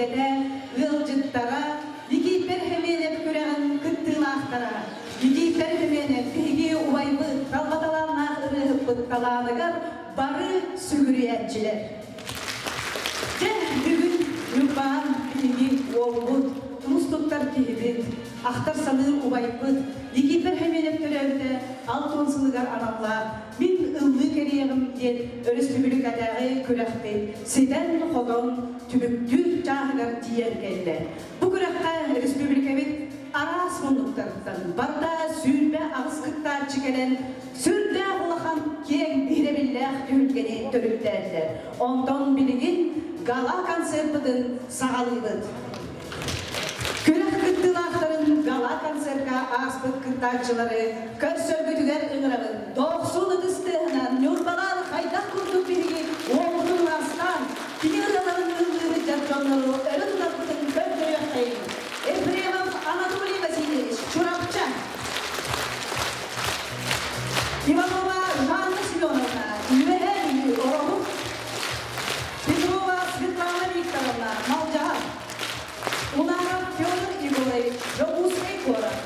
дьоно-сэргэтэ, ыалдьыттара, Никииппэр Хэмиэнэп күрэҕин кыттыылаахтара, Никииппэр Хэмиэнэп биһиги убайбыт, талба талааннаах ырыаһыппыт талааныгар бары сүгүрүйээччилэр. Дьэ, бүгүн Ньурбаан биһиги уолбут, тумус туттар киһибит, ахтар-саныыр убайбыт Никииппэр Хэмиэнэп төрөөбүтэ 60 сылыгар аналлаах Мин ыллыы кэлиэҕим диэн өрөспүүбүлүкэтээҕи күрэхпит ситэн-хотон түмүктүүр чааһыгар тиийэн кэллэ. Бу күрэххэ республикабыт араас муннуктарыттан барыта 28 кыттааччы кэлэн сүрдээх улахан киэҥ биһирэбиллээх түһүлгэни төрүттээтилэр. Онтон билигин гала-концерпытын саҕалыыбыт. Күрэх кыттыылаахтарын гала-концертка ааспыт кыттааччылары көрсөргүтүгэр ыҥырабын. Дохсун ытыс тыаһынан Ньурбалар хайдах курдук биһиги уолбутун ыраастаан, кини ырыаларын ыллыыры дьар дьоннору өрө тутарбытын көрдөрүөххэйиҥ. Ефремов Анатолий Васильевич, Чурапча. Иванова Жанна Семеновна, Үөһээ Бүлүү, Ороһу. Петрова Светлана Викторовна, Малдьаҕар. Унаров Федор Егорович, Дьокуускай куорат.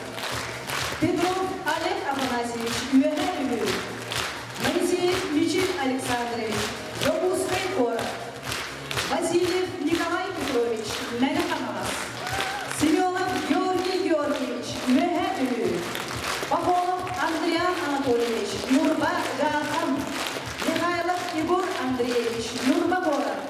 Петров Олег Афанасьевич, Үөһээ Бүлүү. Моисеев Мичил Александрович, Дьокуускай куорат. Васильев Николай Петрович, Мэҥэ Хаҥалас. Семенов Георгий Георгиевич, Үөһээ Бүлүү. Пахомов Андриан Анатольевич, Ньурба, Дьаархан. Михайлов Егор Андреевич, Ньурба куорат.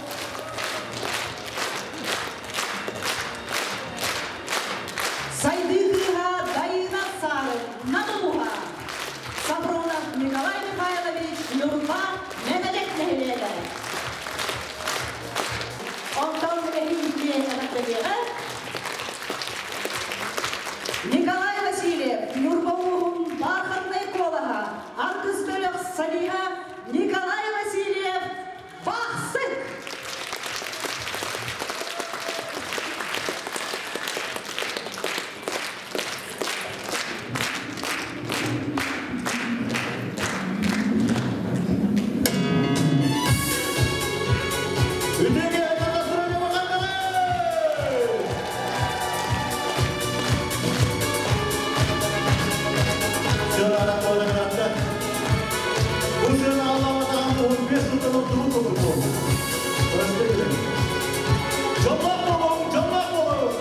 Сайдыы кыыһа Дайыына Саарын, Нам улууһа. Сафронов Николай Михайлович, Ньурба, Мэҥэдьэк нэһилиэгэ. Онтон эһиги эҕэрдэлиэҕэ Николай Васильев, Ньурба улууһун Бархатнай куолаһа, Аргыс бөлөх солиһа Николай Васильев Бахсык! Бу сыана аллаабатаҕын 15 сылтан ордубут курдук буолбут. Дьоллоох буолуҥ, дьоллоох буолуҥ!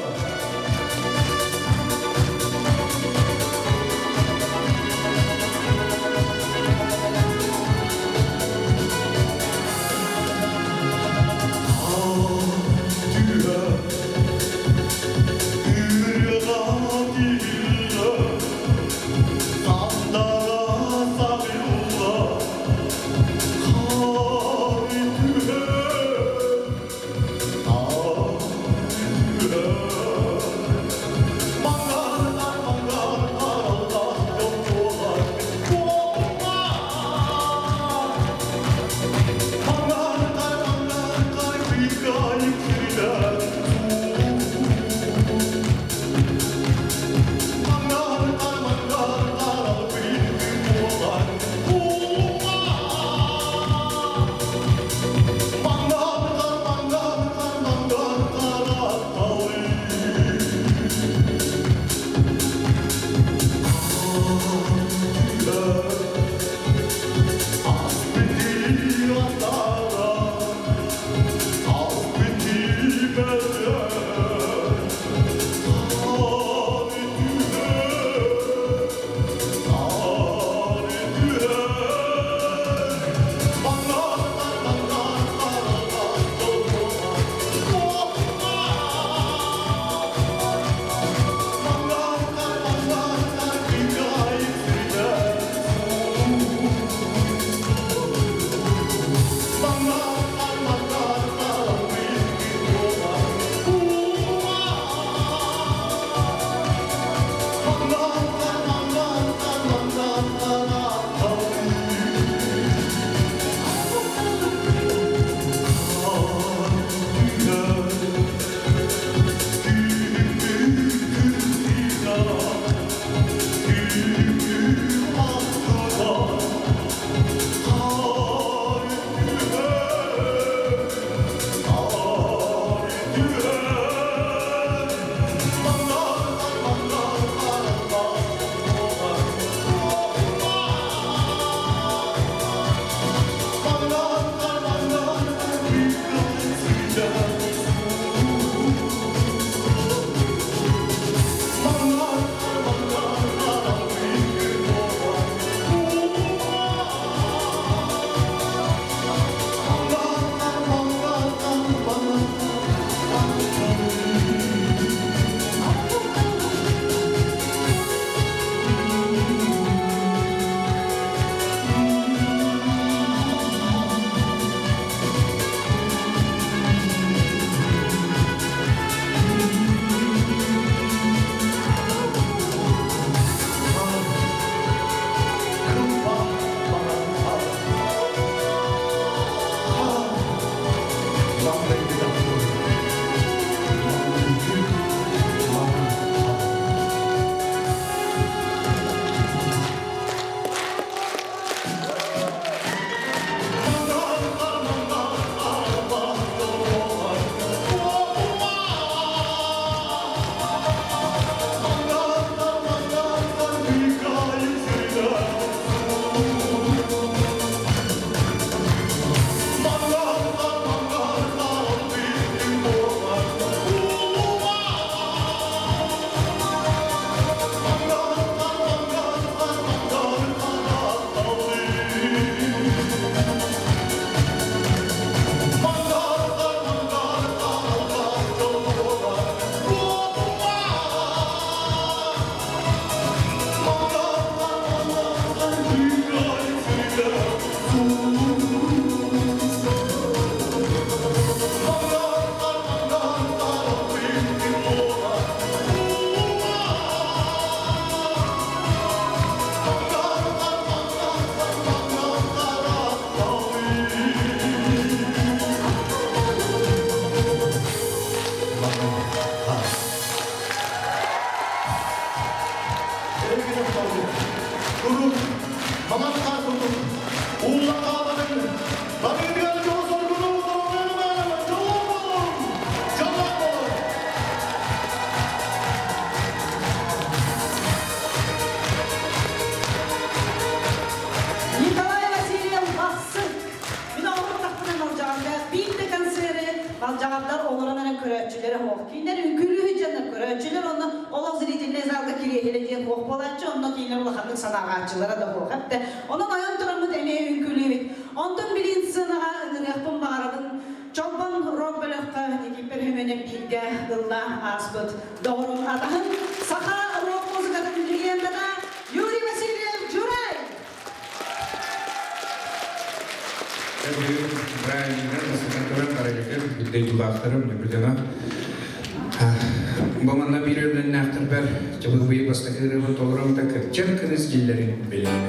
олорон эрэн көрөөччүлэрэ суох. Кинилэр үҥкүүлүү дьоннор көрөөччүлэр онно олох зрительнэй залга кириэһилэ диэн суох буолааччы, онно кинилэр улаханнык санааҕааччылара да суох эптэ. Онон ойон тураммыт эмиэ үҥкүүлүүбүт. Онтон билигин сценаҕа ыҥырыахпын баҕарабын. Чолбон рок бөлөххө Никифор Хөмөнөп бииргэ ылла ааспыт доҕорун атаһын саха рок музыкатын легендата Юрий Васильев Дьурай! Бүгүн Брайанина бастатан туран барыгытын дойдулаахтарым Ньургудьана бу манна биир өлөннөөхтөрбөр чабылбыйы бастакы ырыабын толором да кырчар кырыс дьиллэрин билэн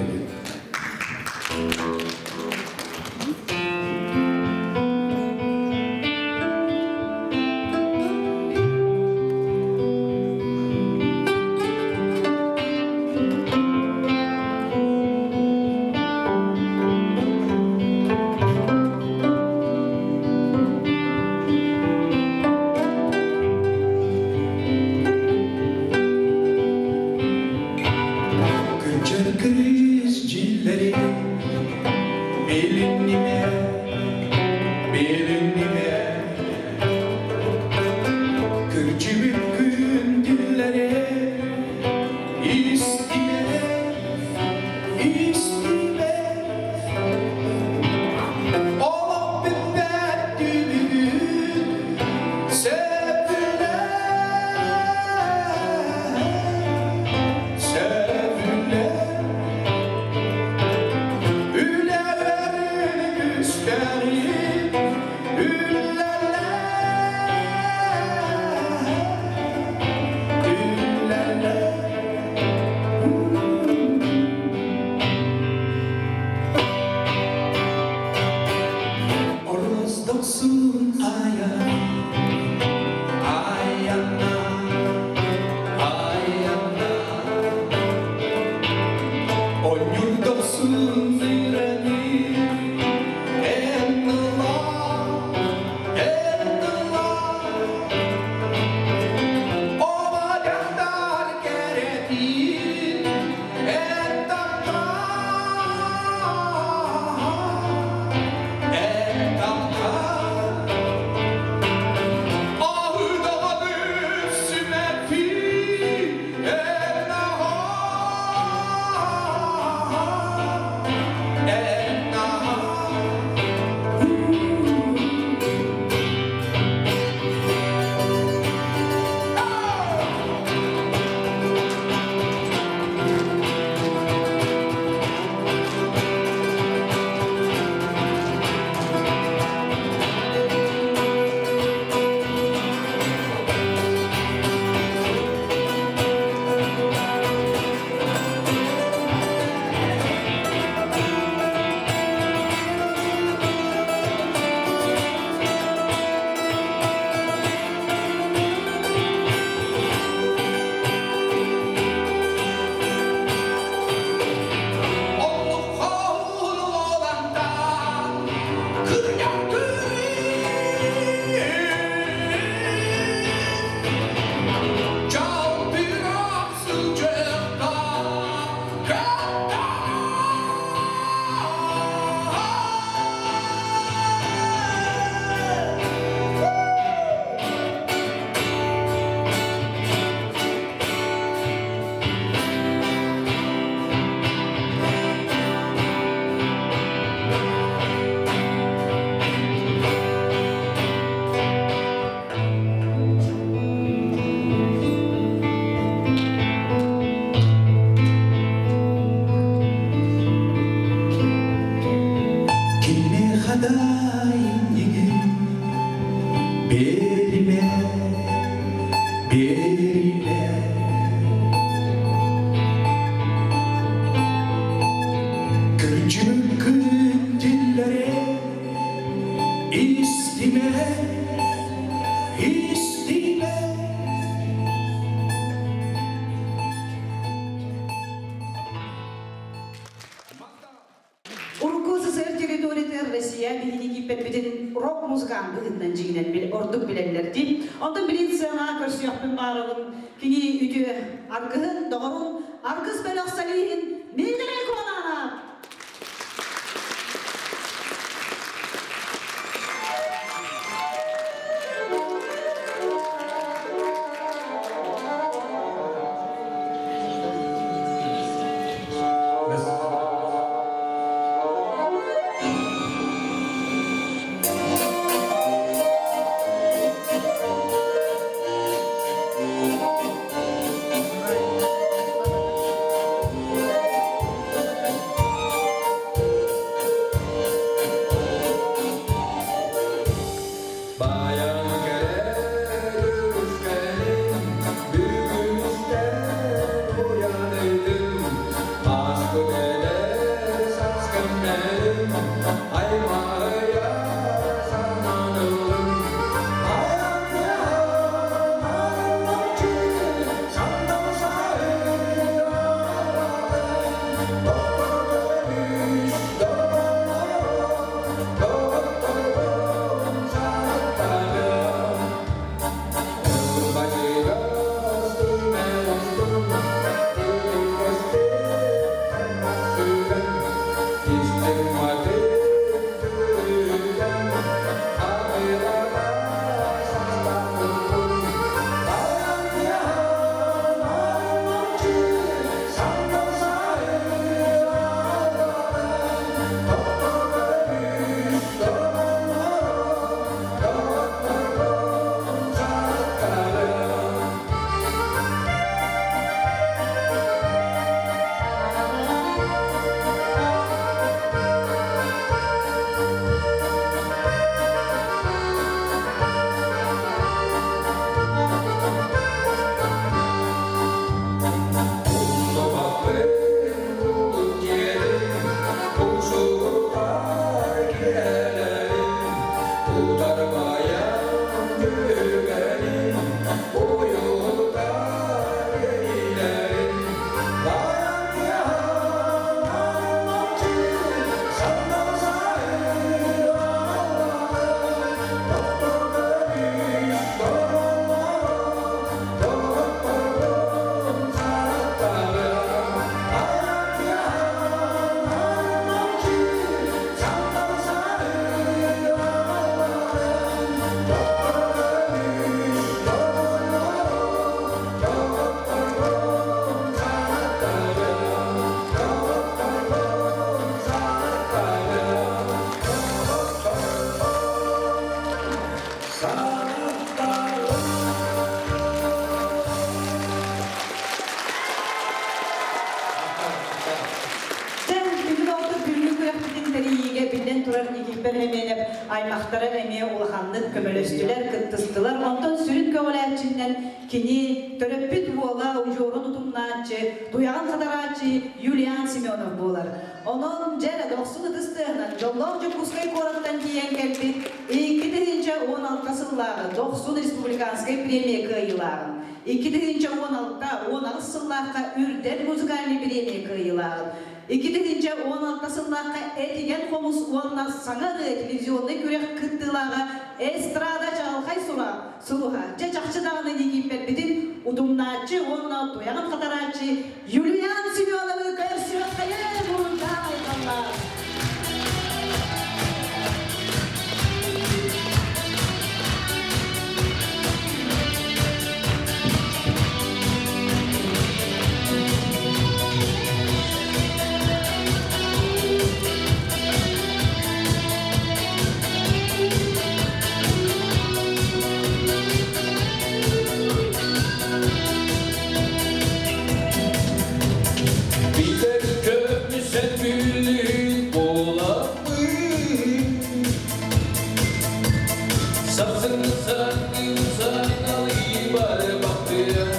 Кырчар кырыс дьиллэри билинниме, билинниме. Кырдьыбыт күн дьиллэри истиме, истиме. Олох бүппэт түбүгүн сөбүлээ, сөбүлээ. Үлэлэрин үстэрин үлэлээ, үлэлээ. Ороздохсун ая, аянна, аянна. Онньурдохсун сыыраны, эн ыла, эн ыла. Оба дьахтар кэрэтин, эн таптаа, эн таптаа. Аһыдаҕаны сүмэтин, эн аһаа, эн аһаа. Кимиэхэ да иннигин биэримэ, биэримэ. Кырдьыбыккын диллэри истимэ, истимэ. Урукку СССР территориятыгар Россия биһиги кииппэппитин рок-музыкант быһыытынан дьиҥинэн ордук билэллэр дии. Онтон билин сыанаҕа көрсүөхпүн баарабын кини үтүө аргыһын, доҕорун, аргыс бөлөх солиһын Миитэрэй Куонаанап! Степановтара эмиэ улаханнык көмөлөстүлэр, кыттыстылар. Онтон сүрүн көҕүлээччиннэн кини төрөппүт уола, удьуорун утумнааччы, туйаҕын хатарааччы Юлиан Семенов буолар. Онон, дьэ эрэ, дохсун ытыс тыаһынан дьоллоох Дьокуускай куораттан тиийэн кэлбит 2016 сыллааҕы Дохсун республиканскай премия кыайыылааҕын, 2016 18 сыллаахха Үрдэл музыкальнай премия кыайыылааҕын, 2016 сыллаахха Этигэн хомус уонна саҥа ырыа телевизионнай күрэх кыттыылааҕа эстрада чаҕылхай сура сулуһа, дьэ чахчы даҕаны Никииппэрбитин утумнааччы уонна туйаҕын хатарааччы Юлиан Семеновы көрсүөххэйин мурундаах айхаллаах! Билэр көмүсэ бүлүүн буолабын. Сарсын саргын сарналыы барбаппын.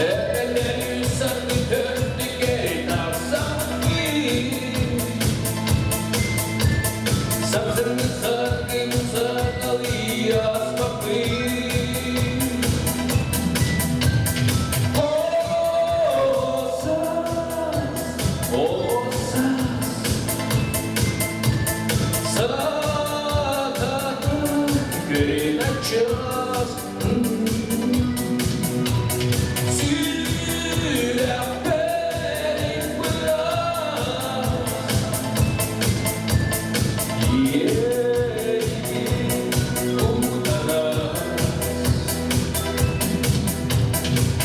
Эбэлэр саргы төрдүгэр тахсаммын. Сарсын саргын сарналыы аспаппын. О, саас, о, саас, саатата көрүнэ час. Сүрэхпэр быраас, иэйии умтара.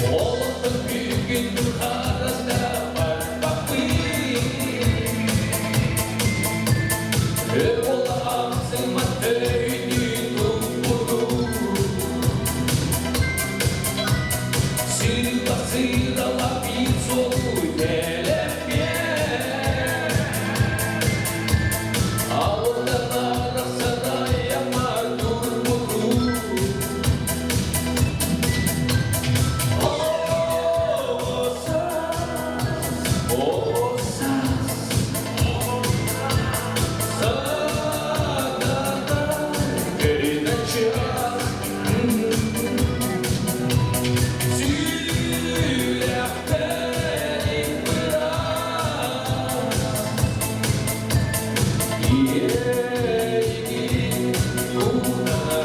Олохтон бүгүн хараста барбаппын. Өр буола ахсыммат өйдүү туппутум. Сыыла сыырала биир суолу тэлэппиэн. Алдан арахсан айаммар турбутум. О, саас, о, саас, саатата көрүнэ час. Сүрэхпэр быраас, иэйии умнара.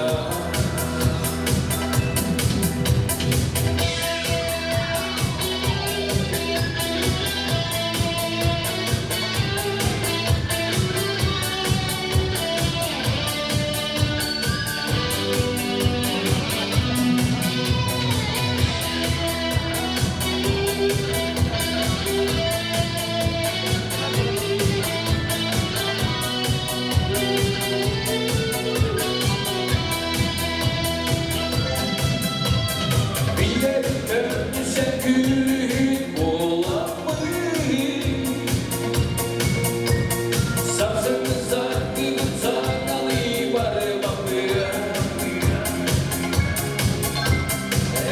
Билэр көмүсэ күүһүн буоламмын. Сарсын саргын саҥалыы барбаппын.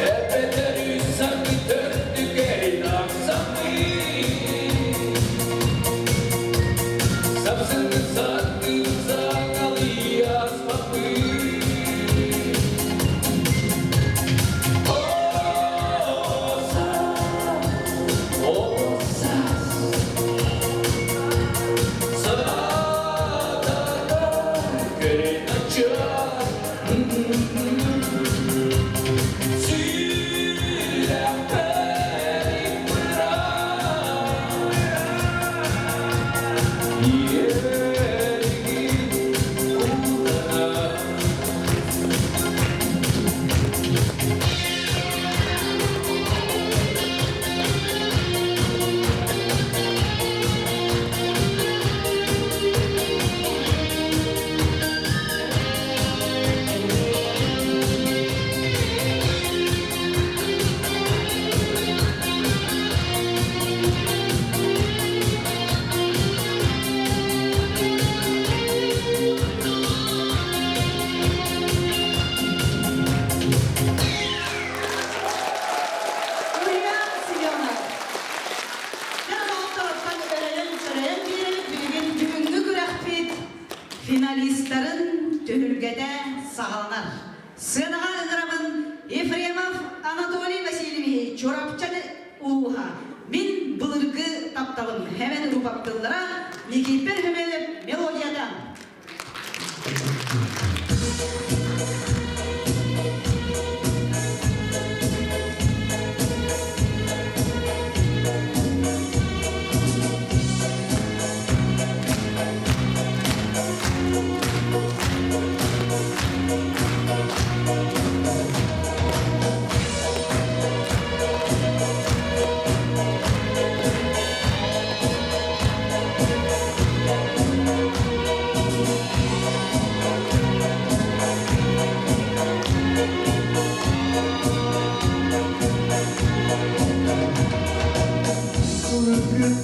Эбэтэр үс саргы төрдүгэр тахсаммын. Сарсын саргын саҥалыы аспаппын. О, саас, саҕаланар. Сыанаҕа ыҥырабын Ефремов Анатолий Васильевиһи Чурапчы улууһа Мин былыргы тапталым Хэмэн рубаптыллара Никифор Хөмөлөп мелодията.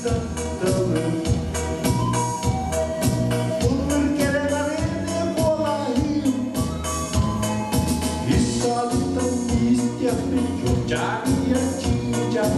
Тапталым Olur gelen kolayım İstanbul'dan isteyip çok caniye çıkacak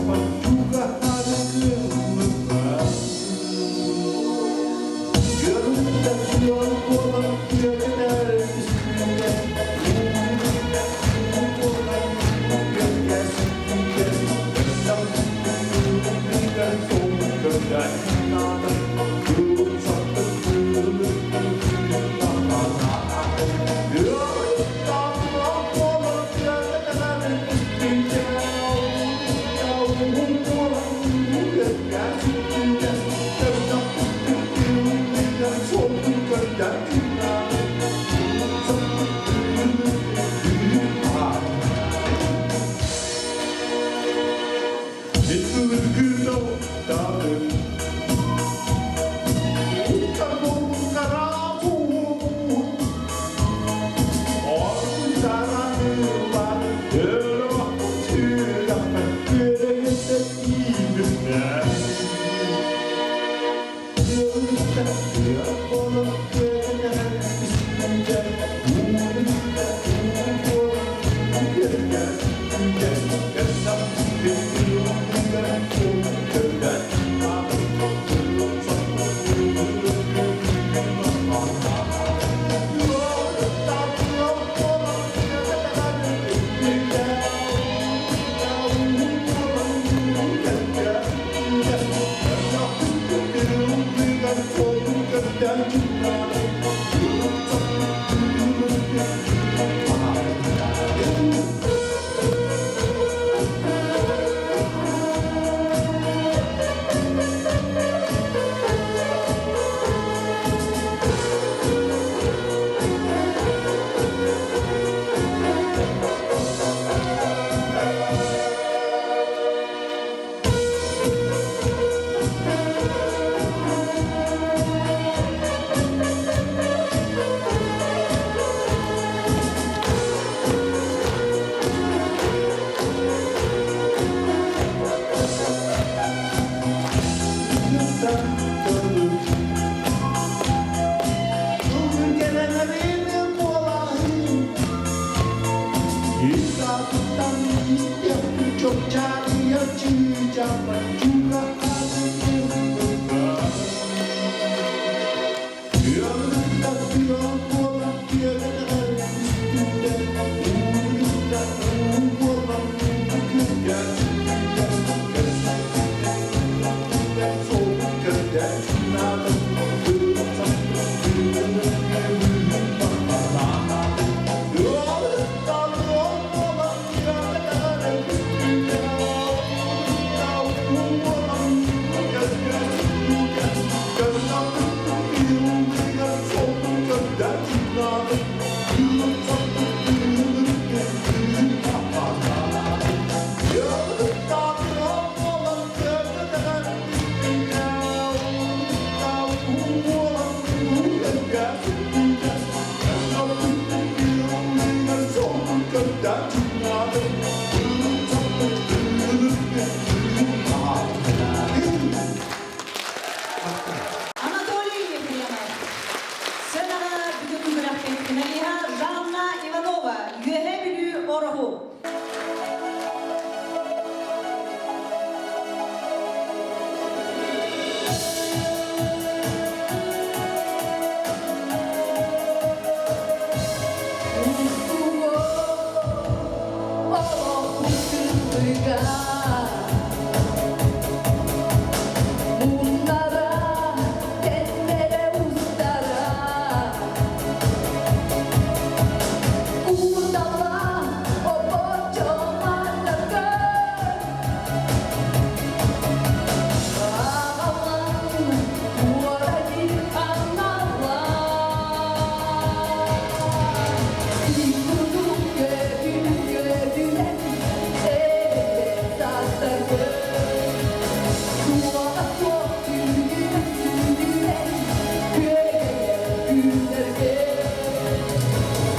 Анатолий Ефремов. Сыанаҕа бүгүн күрэхпит финалиһа Жанна Иванова, Үөһээ Бүлүү Ороһу. Муннара, тэннэрэ устара Курдала, обочо маннарга Аҕалан, уорайы аналла Сикурдук көбүнэн көбүнэн Эбэтэ састаргын Суоҕа суох түүнүнэн түүнүнэн Күөгэйэр күннэргэ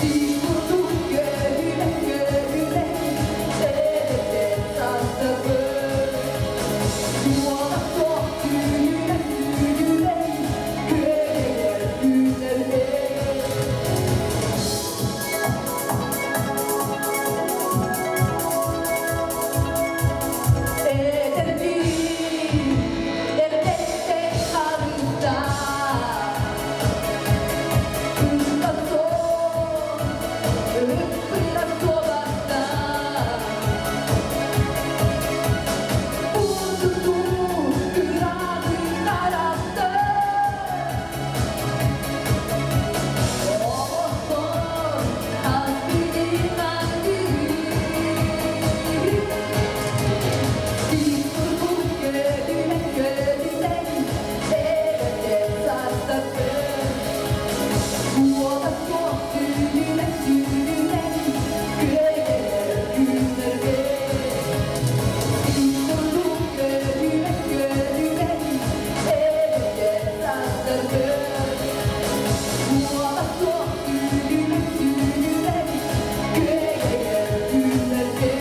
Сикурдук көбүнэн көбүнэн Эбэтэ састаргын Суоҕа суох түүнүнэн түүнүнэн Күөгэйэр күннэргэ. Эдэрбин эрдэттэн харыстаан, Кыыска суох, ыппыра суобастаан, Курдук кырааны тараптан, Оҕостон хас билин андыы. Сикурдук көтүнэн көтүнэн, эбэтэр састарбын. Уота суох түүнүнэн түүнүнэн, күөгэйэр күннэргэ. Сикурдук көтүнэн көтүнэн, эбэтэр састарбын. Уота суох түүнүнэн түүнүнэн, күөгэйэр күннэргэ.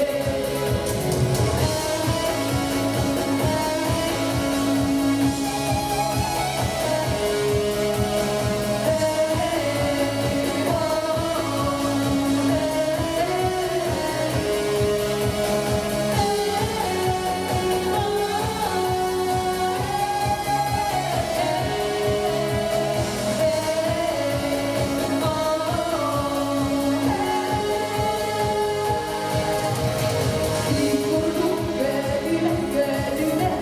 Сикурдук көтүнэн көтүнэн,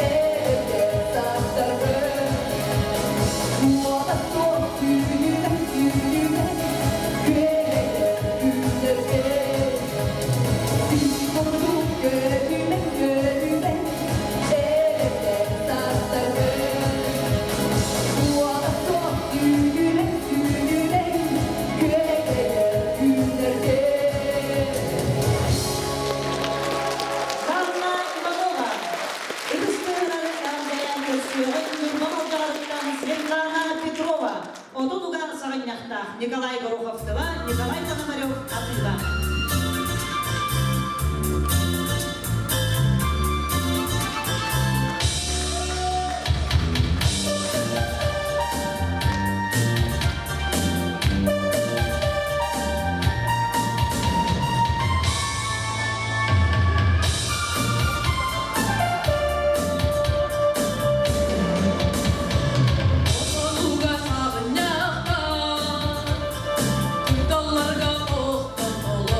эбэтэр састарбын. Уота суох түүнүнэн түүнүнэн, күөгэйэр күннэргэ. Сикурдук көтүнэн көтүнэн, эбэтэр састарбын. Уота суох түүнүнэн түүнүнэн, күөгэйэр күннэргэ. Жанна Иванова. Ытыс тыаһынан эҕэрдэлээн көрсүөҕүн Ньурба Малдьаҕарыттан Светлана Петрова, отун уган саҕынньахтаах Николай Гороховцева, Николай Пономарев атыыла. Отонуга саҕынньахха, Кырдалларга охтон.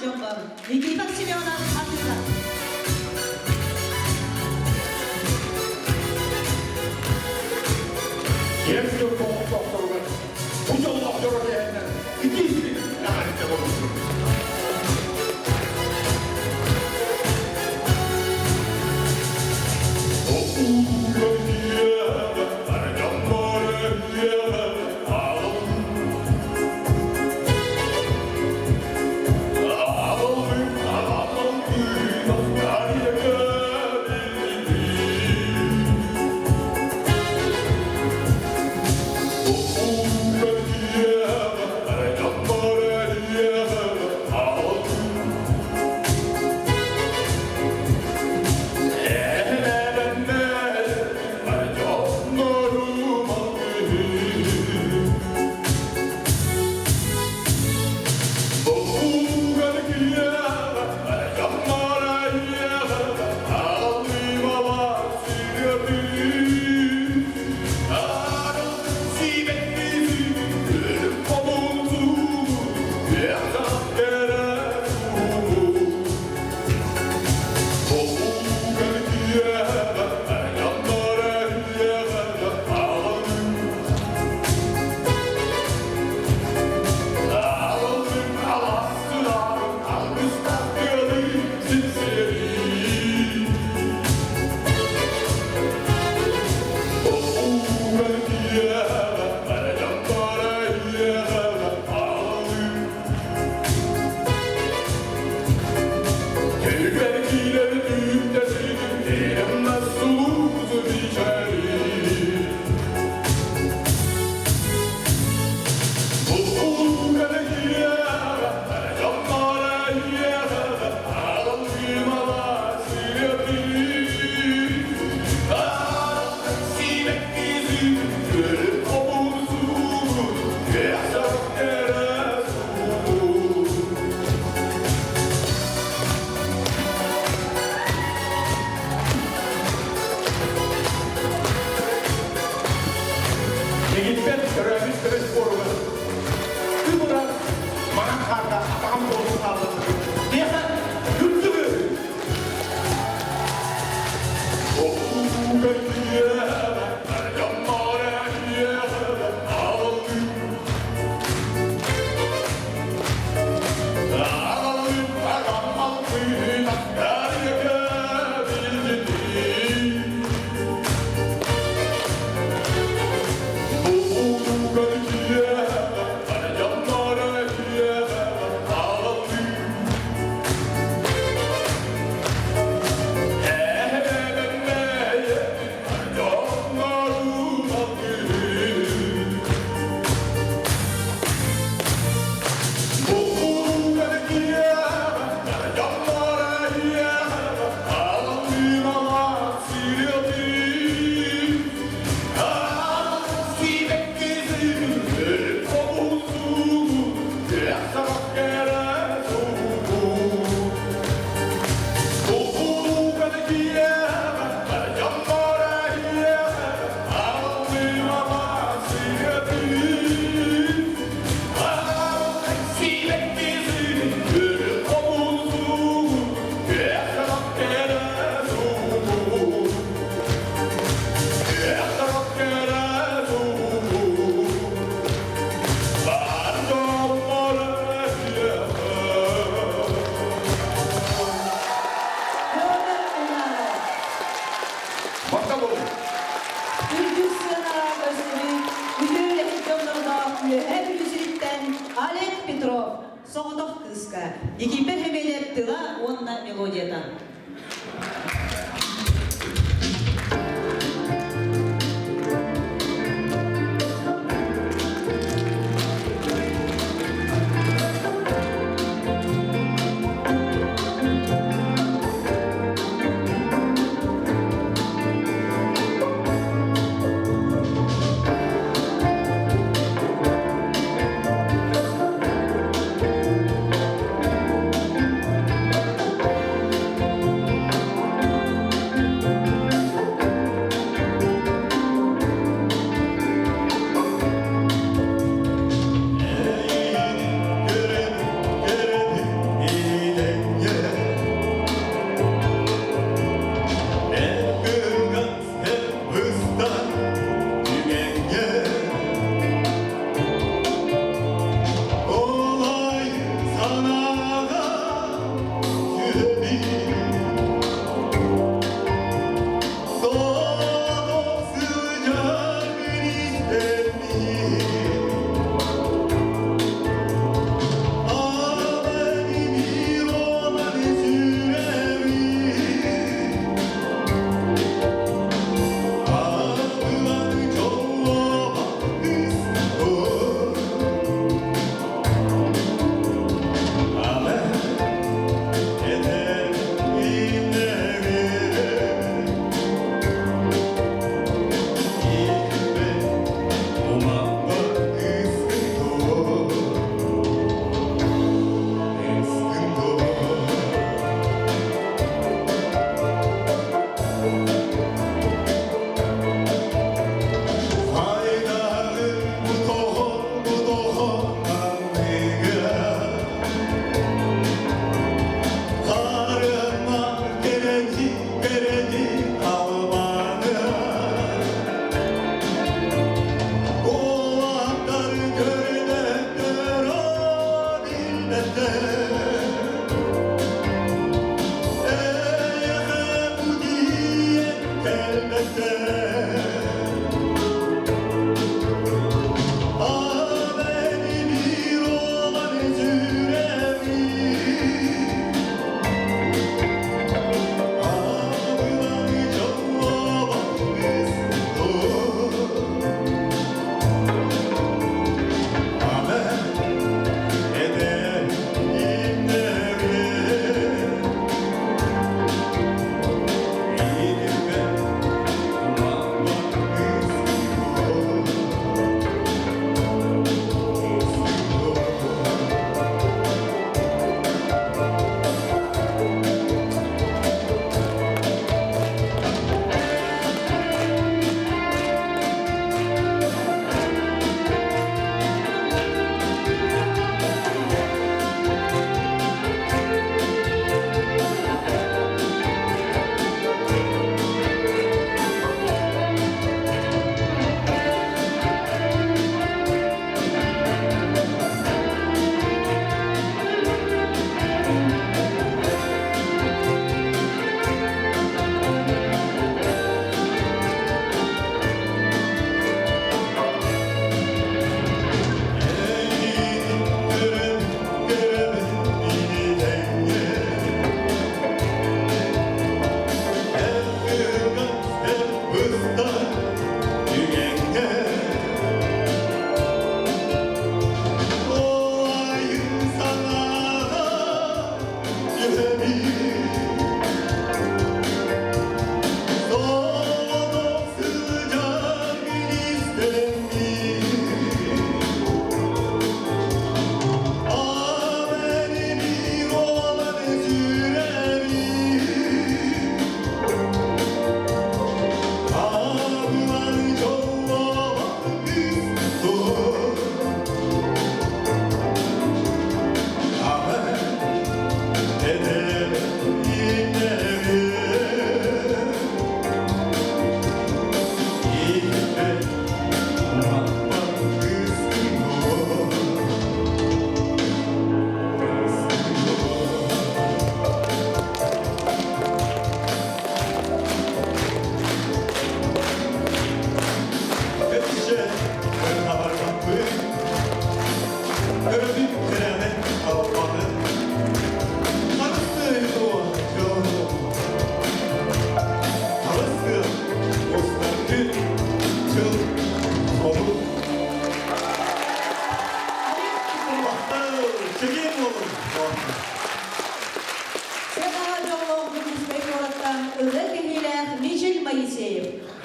дьоммор Никифор Семенов атыыра. Киэҥ дьон тоҕохтоохторугар бу дьоллоох дьоро киэһэннэр итии эҕэрдэ буолуохтун. Мегиппет төрөөбүт төрүт буоругар Күн манан хаарда атаҕым буолун хааллын. Диэхэ үрдүгү! Петр Унаров. Махтал Үрдүк сыанаҕа көстүбүт үтүө үлэһит дьоннордоох Үөһээ Бүлүү сириттэн Олег Петров соҕотох кыыска Никифор Хемелев тыла уонна мелодията. Thank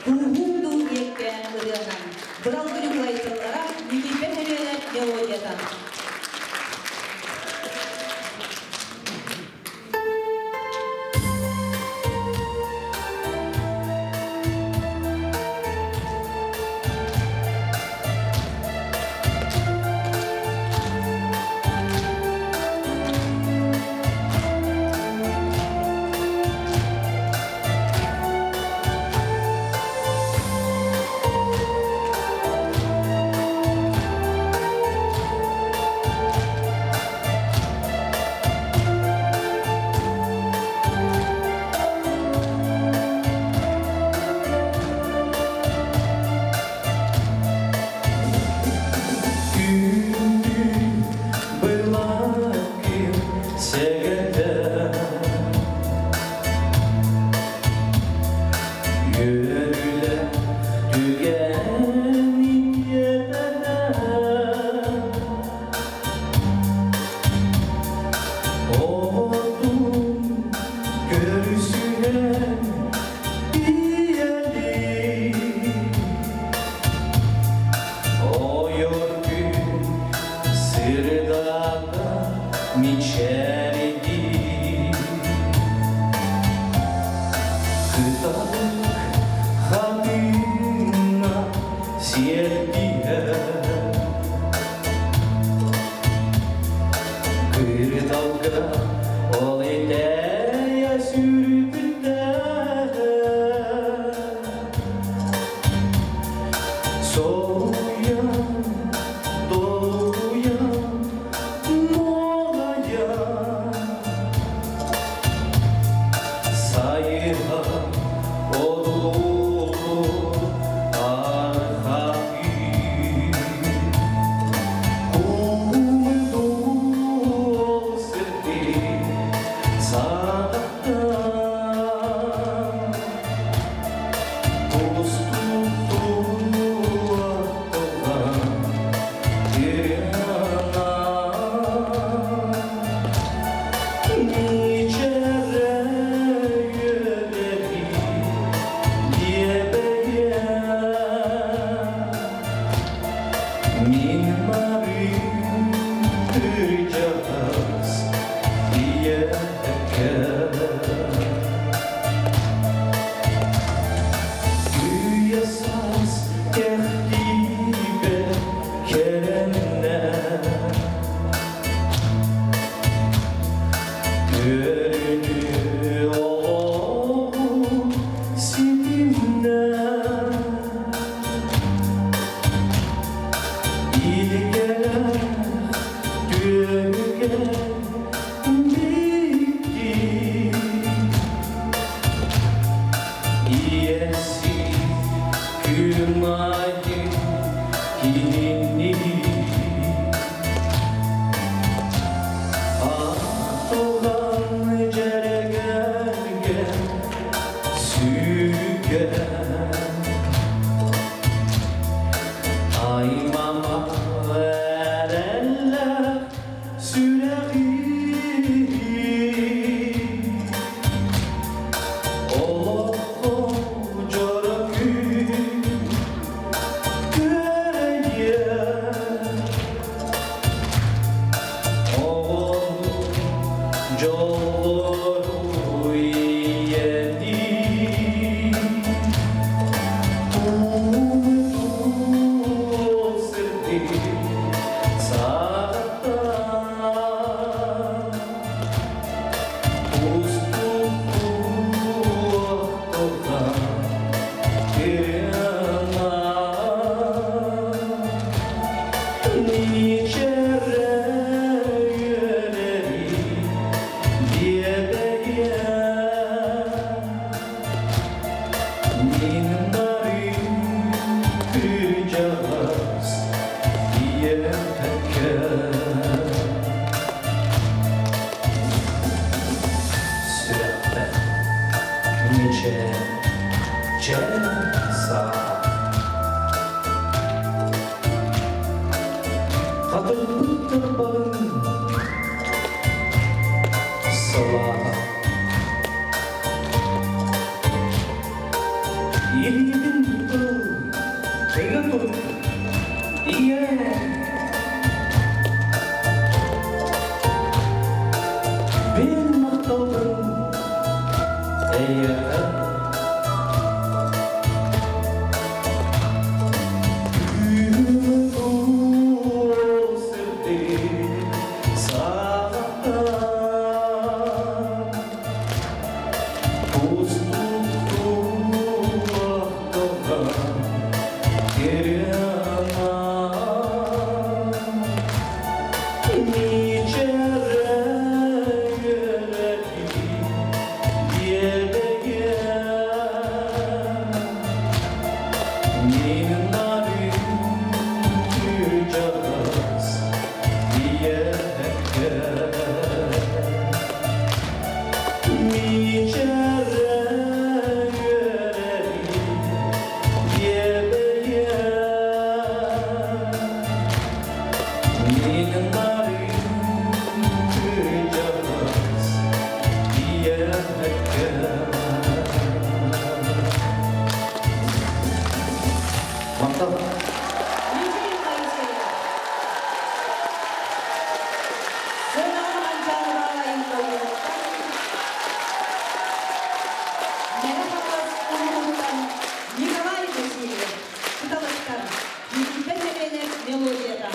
Кууһуум дуу ийэккээн ырыанан, Быралгы Ньукулай тыллара, Никииппэр Һэмиэнэп мелодията. Күндү былаккын сэгэтэ Үөрүлэ түгэн ийэтэ Оҕотун көрүсүһэн ийэлии Ойор күн сырдата мичээрдии Кыталык хатыҥна сиэрдийэ Кырдалга ол итэйэ сүрбүтэ Соһуйан, долгуйан, моҕойон Сайыһа одуулуур арҕаһыы Куумдуул сирдии саҕаттан Yeah. Үйэ-саас кэхтиибэ кэрэннэ Көрүнүү олоҕу ситимнэ Илгэлээх түөһүгэр дьикти Ийэси күн аайы кинини Ахтылҕан дьэрэгэргэ сүгэн Аймама эрэллээх сүрэҕи Олоххо дьоро күн күөрэйиэ Оҕону дьоллору ийэлии Уутуу сирдии саҕаттан Yeah. Сүрэхпэр мичээр чээн саа Хатырбыт тырбаҕын салаа Илиибин Мин махталбын эйиэхэ. Күн сырдык саҕахтан Махтал. Михаил Моисеев. Сыанаҕа Манчаарыга Айылталыттан Мэҥэ Хаҥалас улууһуттан Николай Васильев, Кыталыктар, Никита Сэмэнов мелодията.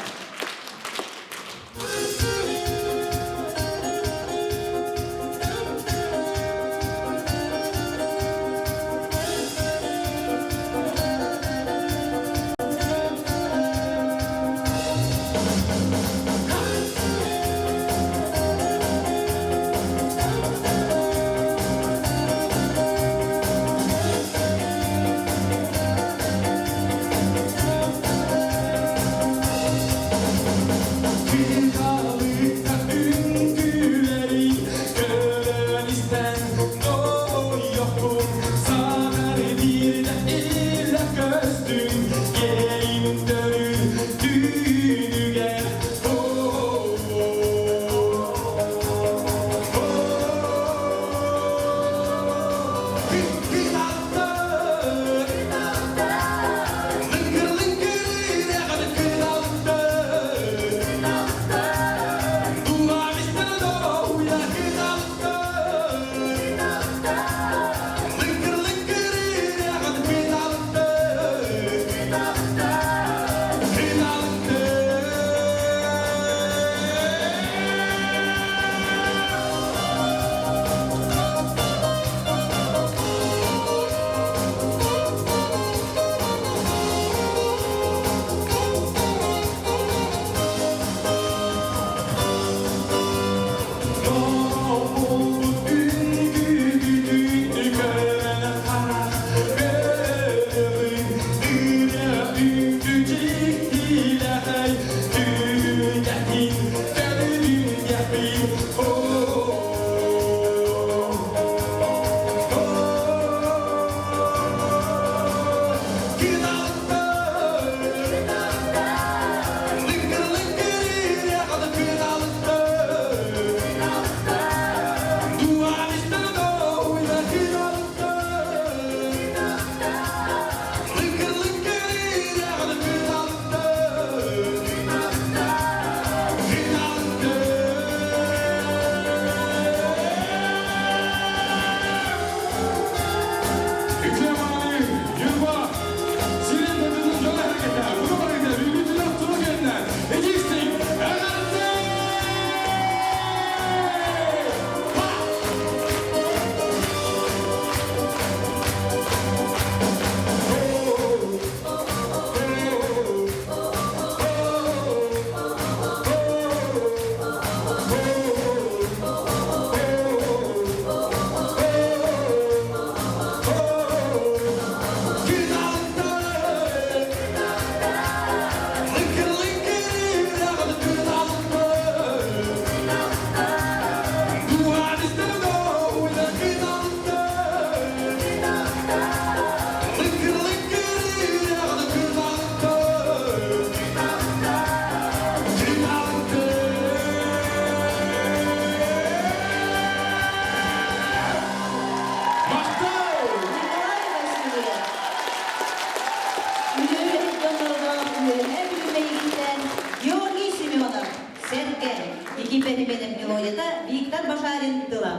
Никифор Семенов мелодията, Виктор Башарин тыла.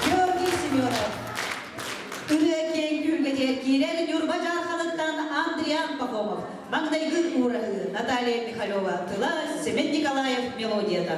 Георгий Семенов. Ырыа киэҥ түһүлгэтигэр киирэр Ньурба Дьаарханыттан Андриан Пахомов, маҥнайгы уураһыы Наталья Михалева тыла, Семен Николаев мелодията.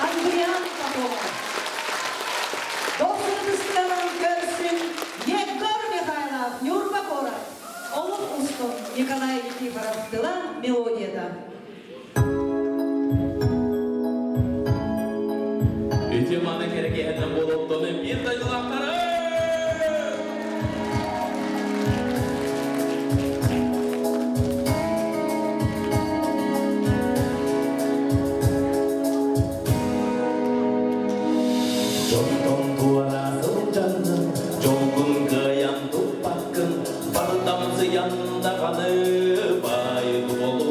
Андриан Попова. Дохсун көрсүн Егор Михайлов, Ньурба куорат. Олох устун Николай Никифоров тыла мелодията. Үтүө маны кэрэ буолуоттону биир дойдулаахтары! Дьонтон туора сылдьаҥҥын, дьолгун кыайан туппаккын, бардамсыйан даҕаны баай дуолу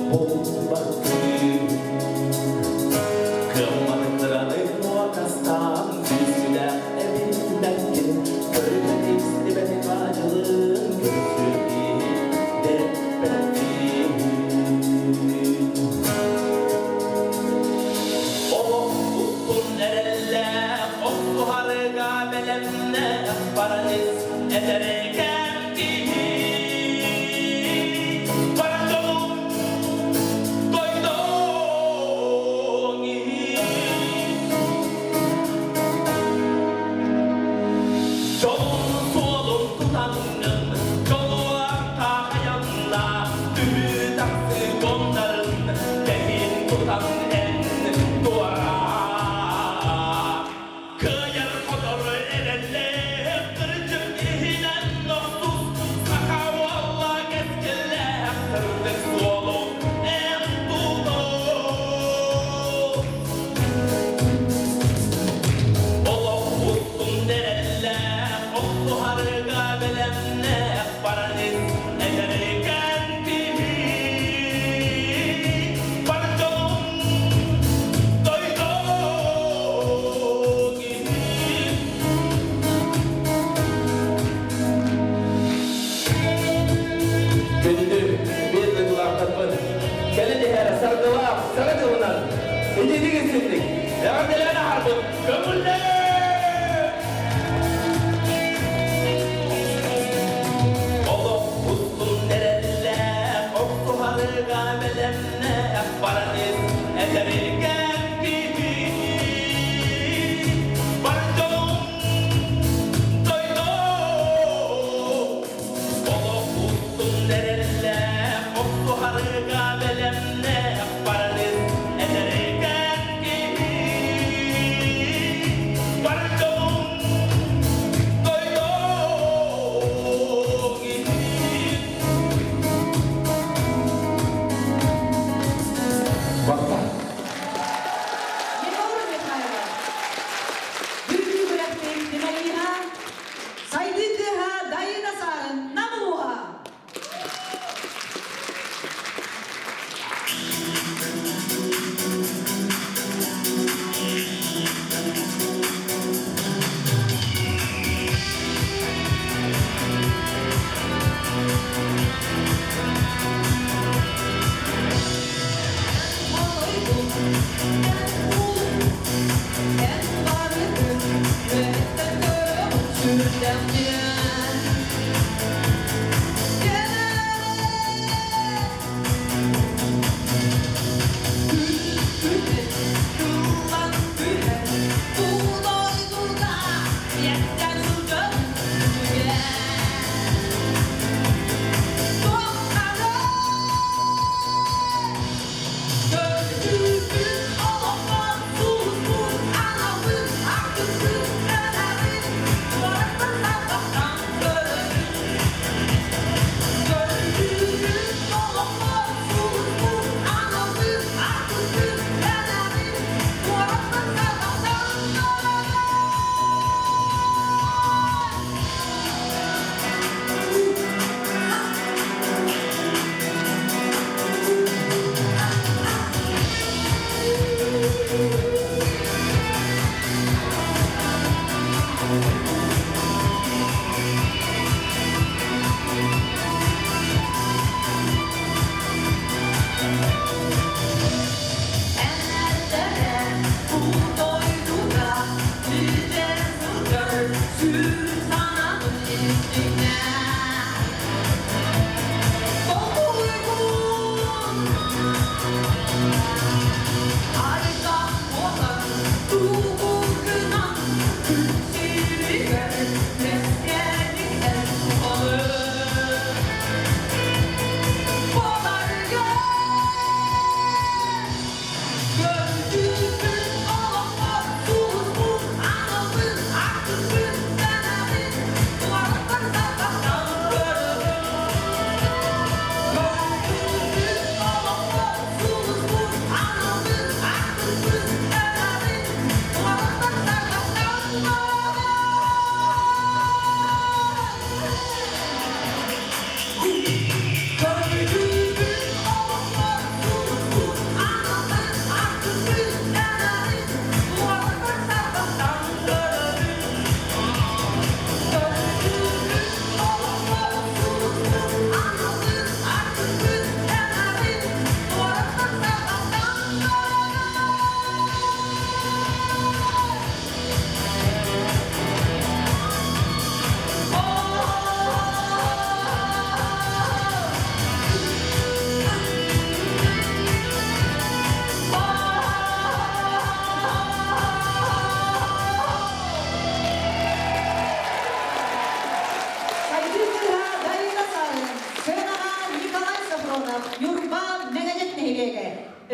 булбаккын. Кыамматыктараны муокастаан күүскүлээх эбиллэккин, көрүмэт истибэти хаадьылын көрсүө киһи дэппэккин. Олох устун эрэллээх, охсуһарга бэлэмнээх, баран ис эдэркээн киһи. Баран дьолуҥ дойдуҥ иһин. Дьолун суолун тутаҥҥын, дьолуохтаах айанна, түһүү тахсыы дьоннорун тэһиин тутан эн туора. Кыайар-хотор эрэллээх, кырдьык иһинэн охсус, саха уола кэскиллээх сырдык суолу эн тутус. Олох устун эрэллээх, охсуһарга бэлэмнээх, баран ис эдэркээн киһи. Бар дьолуҥ дойдуҥ иһин. Күндү биир дойдулаахтарбыт, кэлин иһэр саргылаах саҥа дьылынан ититик истинник эҕэрдэлээн аһарбыт көҥүллээ! Олох устун эрэллээх, охсуһарга бэлэмнээх, баран ис эдэркээн киһи. Бар дьолуҥ дойдуҥ Олох устун эрэллээх, охсуһарга бэлэмнээх, баран ис эдэркээн киһи.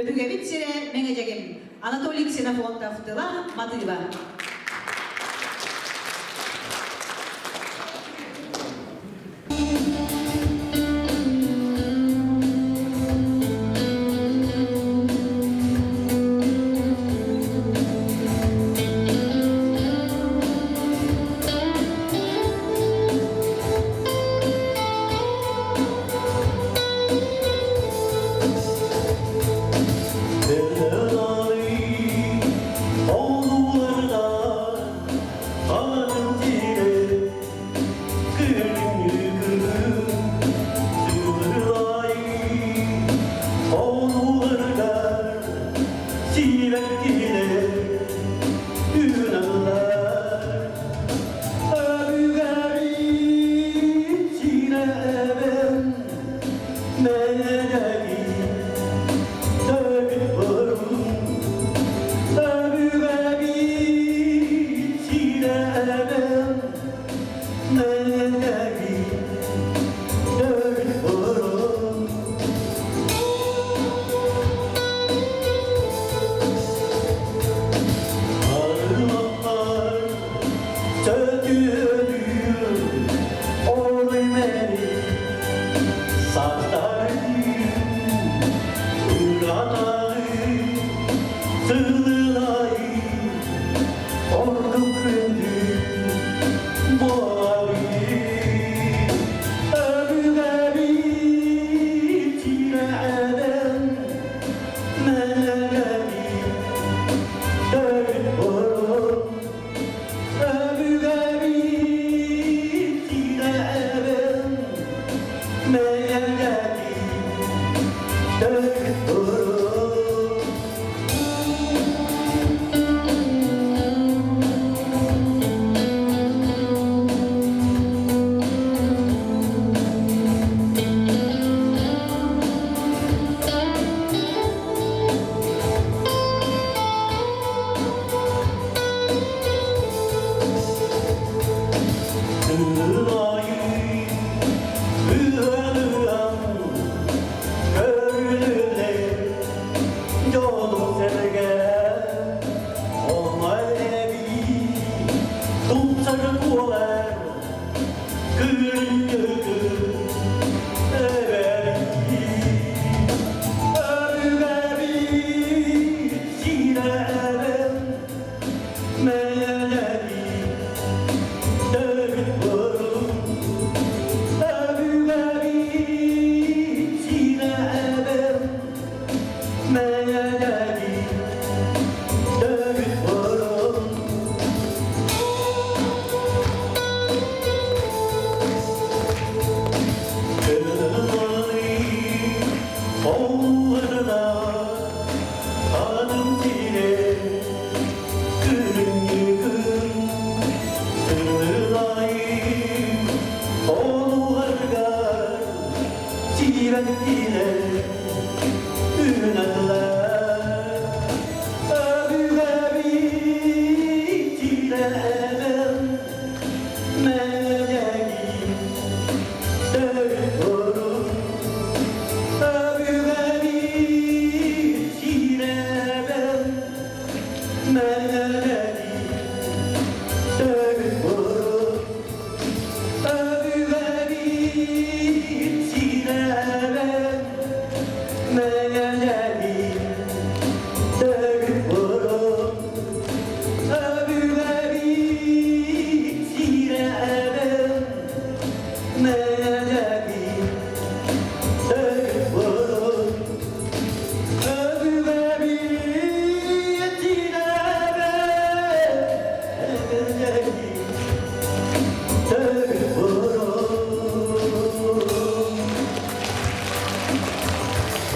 Өбүгэбит сирэ Мэҥэдьэгим Анатолий Ксенофонтов тыла матыыба.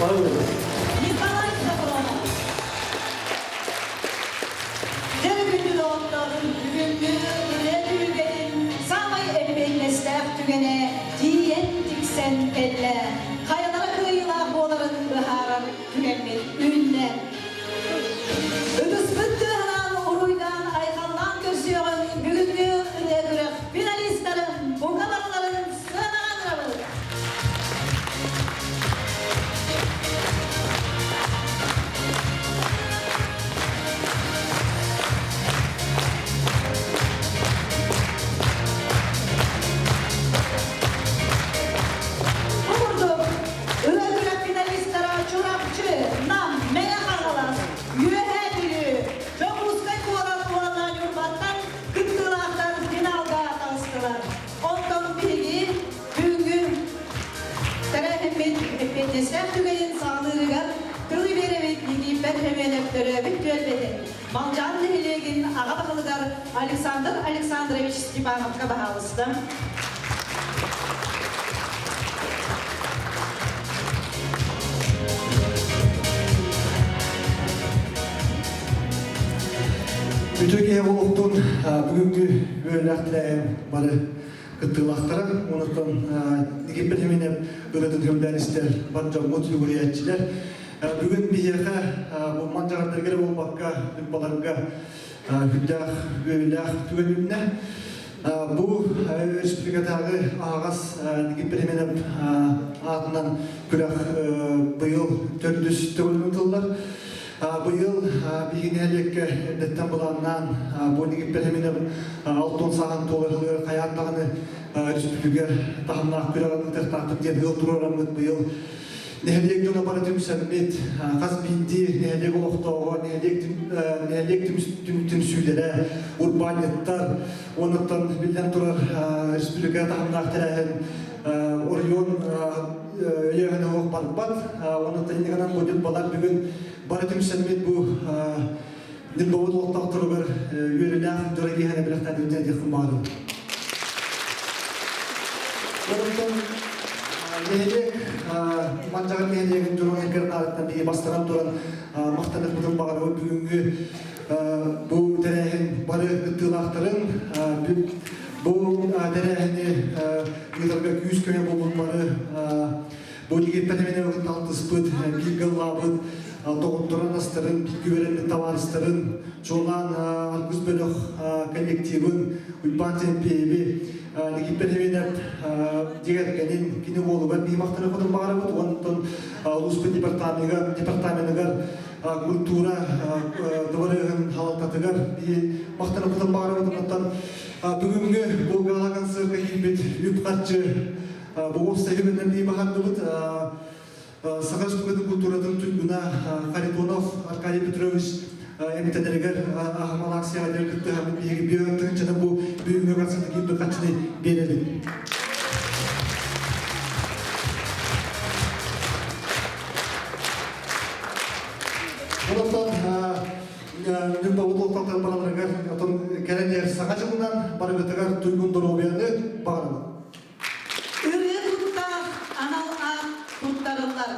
Николай Софронов. Дьэ бүгүҥҥү доҕоттор, бүгүҥҥү ырыа түһүлгэтин саамай эппиэтинэстээх түгэнэ тиийэн тиксэн кэллэ. Хайалара кыайыылаах буоларын быһаарар түгэммит үүннэ. Ытыспыт тыаһынан уруйдаан айхаллаан көрсүөҕүҥ бүгүҥҥү ырыа күрэх финалистарын бука барыларын сыанаҕа ыҥырабыт. эппиэтинэстээх түгэнин саҕалыырыгар тылы биэрэбит Никииппэр Хөмүөнэп төрөөбүт түөлбэтин Малдьаан нэһилиэгин аҕа баһылыгар Александр Александрович Степановка баһаалыста. Үтүө киһи буолуохтун бүгүҥкү үөрүүлээх тэрээһин бары кыттыылаахтара онтон Никиппит Химинев ырыатын көмүлээн истэр бар дьоммут сүгүрүйээччилэр бүгүн биһиэхэ бу мандьаҕардарга эрэ буолбакка ньурбаларга үрдээх үөрүүлээх түгэн үүннэ. Бу республикатааҕы аһаҕас Никиппит Химинев аатынан күрэх быйыл төрдүс төгүлүн ыытыллар. Быйыл биһиги нэһилиэккэ эрдэттэн былааннаан бу Никиппэр Химинов алтын сааһын туолар сылыгар хайаан даҕаны республика таһымнаах күрэҕин ыытыахтаахпыт диэн ыал туруораммыт быйыл нэһилиэк дьоно бары түмсэммит хас биирдии нэһилиэк олохтооҕо нэһилиэк түмсүүлэрэ урбаанньыттар уоннаттан биллэн турар республика таһымнаах тэрээһин оройуон өйөөһүнэ суох барбат. Уонна иннигинэн бу ньурбалар бүгүн бары түмсэммит бу Ньурбабыт олохтоохторугар үөрүүлээх дьоро киэһэни бэлэхтээтибит диэн диэхпин баҕарабын. Онтон нэһилиэк Манчаҕар нэһилиэгин дьонун эргэрин биһи бастатан туран махтаныахпытын баҕарабыт бүгүҥҥү бу тэрээһин бары кыттыылаахтарын бу тэрээһини ыытарга күүс-көмө буолбут бары бу Никита Семеновы алтыспыт, бииргэ ыллаабыт доҕотторун, астарын, бииргэ үөрэммит табаарыстарын, чуолаан Аргыс бөлөх коллективын, Уйбаан Тимпееви, Никита Семенов дьиэ кэргэнин, кини уолугар биир махтаныахпытын баҕарабыт. Онтон улууспут департаменыгар культура дыбарыаһын халалтатыгар биһи махтаныахпытын баҕарабыт. Онтон бүгүҥҥү бу гала концертка киирбит үп-харчы бу уопсайы дии баһардыбыт. Саха Республикатын культуратын туйгуна Харитонов Аркадий Петрович эмтэнэригэр аһымал акцияҕа диэн кыттыһаммыт биһиги бүөн тыһынчаны бу бүгүҥҥү концертка киирбит харчыны биэрэбит. Онтон Ньурбабыт олохтоохторун бараларыгар отон кэлэн иһэр Саҥа дьылынан барыгытыгар туйгун доруобуйаны баҕарабын. Ырыа куттаах анал аат туттарыллар.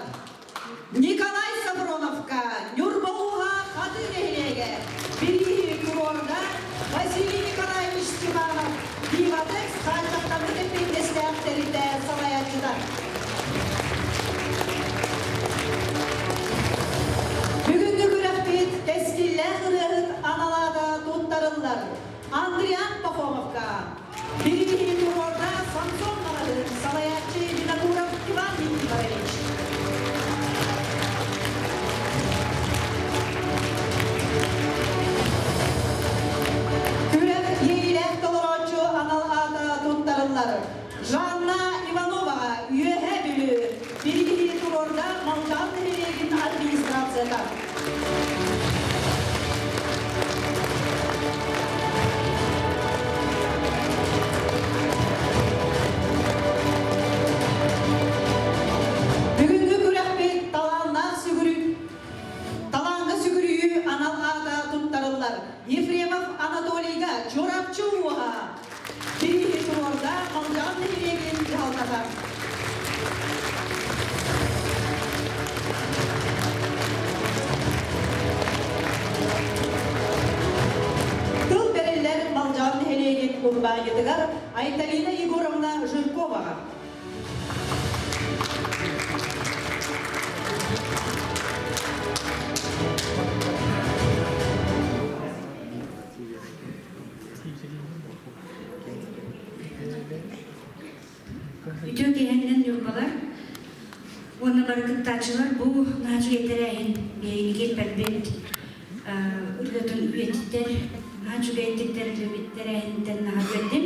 Николай Софроновка Ньурба ууһа Хатыы нэһилиэгэ бирииһи туруорда Василий Николаевич Степанов Виватекс хааччахтаммыт эппиэтинэстээх тэрилтэ салайааччыта. Бүгүҥҥү күрэхпит кэскиллээх ырыаһыт аналаата туттарыллар. Андриан Пахомовка бирииһи туруорда Самсон маҕаһыын салайааччы Винокуров Иван Никифорович. Күрэх иэйиилээх толорооччу анал аата туттарыллар. Жанна Ивановаҕа Үөһээ Бүлүү бирииһи туруорда Малдьаҕар нэһилиэгин администрацията. Бүгүҥҥү күрэхпит талааннаах сүгүрүй талааҥҥа сүгүрүйүү анал аата туттарыллар. Ефремов Анатолийга Чурапчы ууһа Бирииһи туруорда Малдьаҕар нэһилиэгин дьаһалтата. Тыл бэриллэр Малдьаҕар нэһилиэгин урбаанньытыгар Айталина Егоровна Жирковаҕа. Үтүө киэһэннэн Ньурбалар уонна бары кыттааччылар бу наһаа үчүгэй тэрээһин биһиги киирбэрбит ырыатын үйэтиттэр наһаа үчүгэйдик тэриллибит тэрээһинтэн наһаа үөрдүм.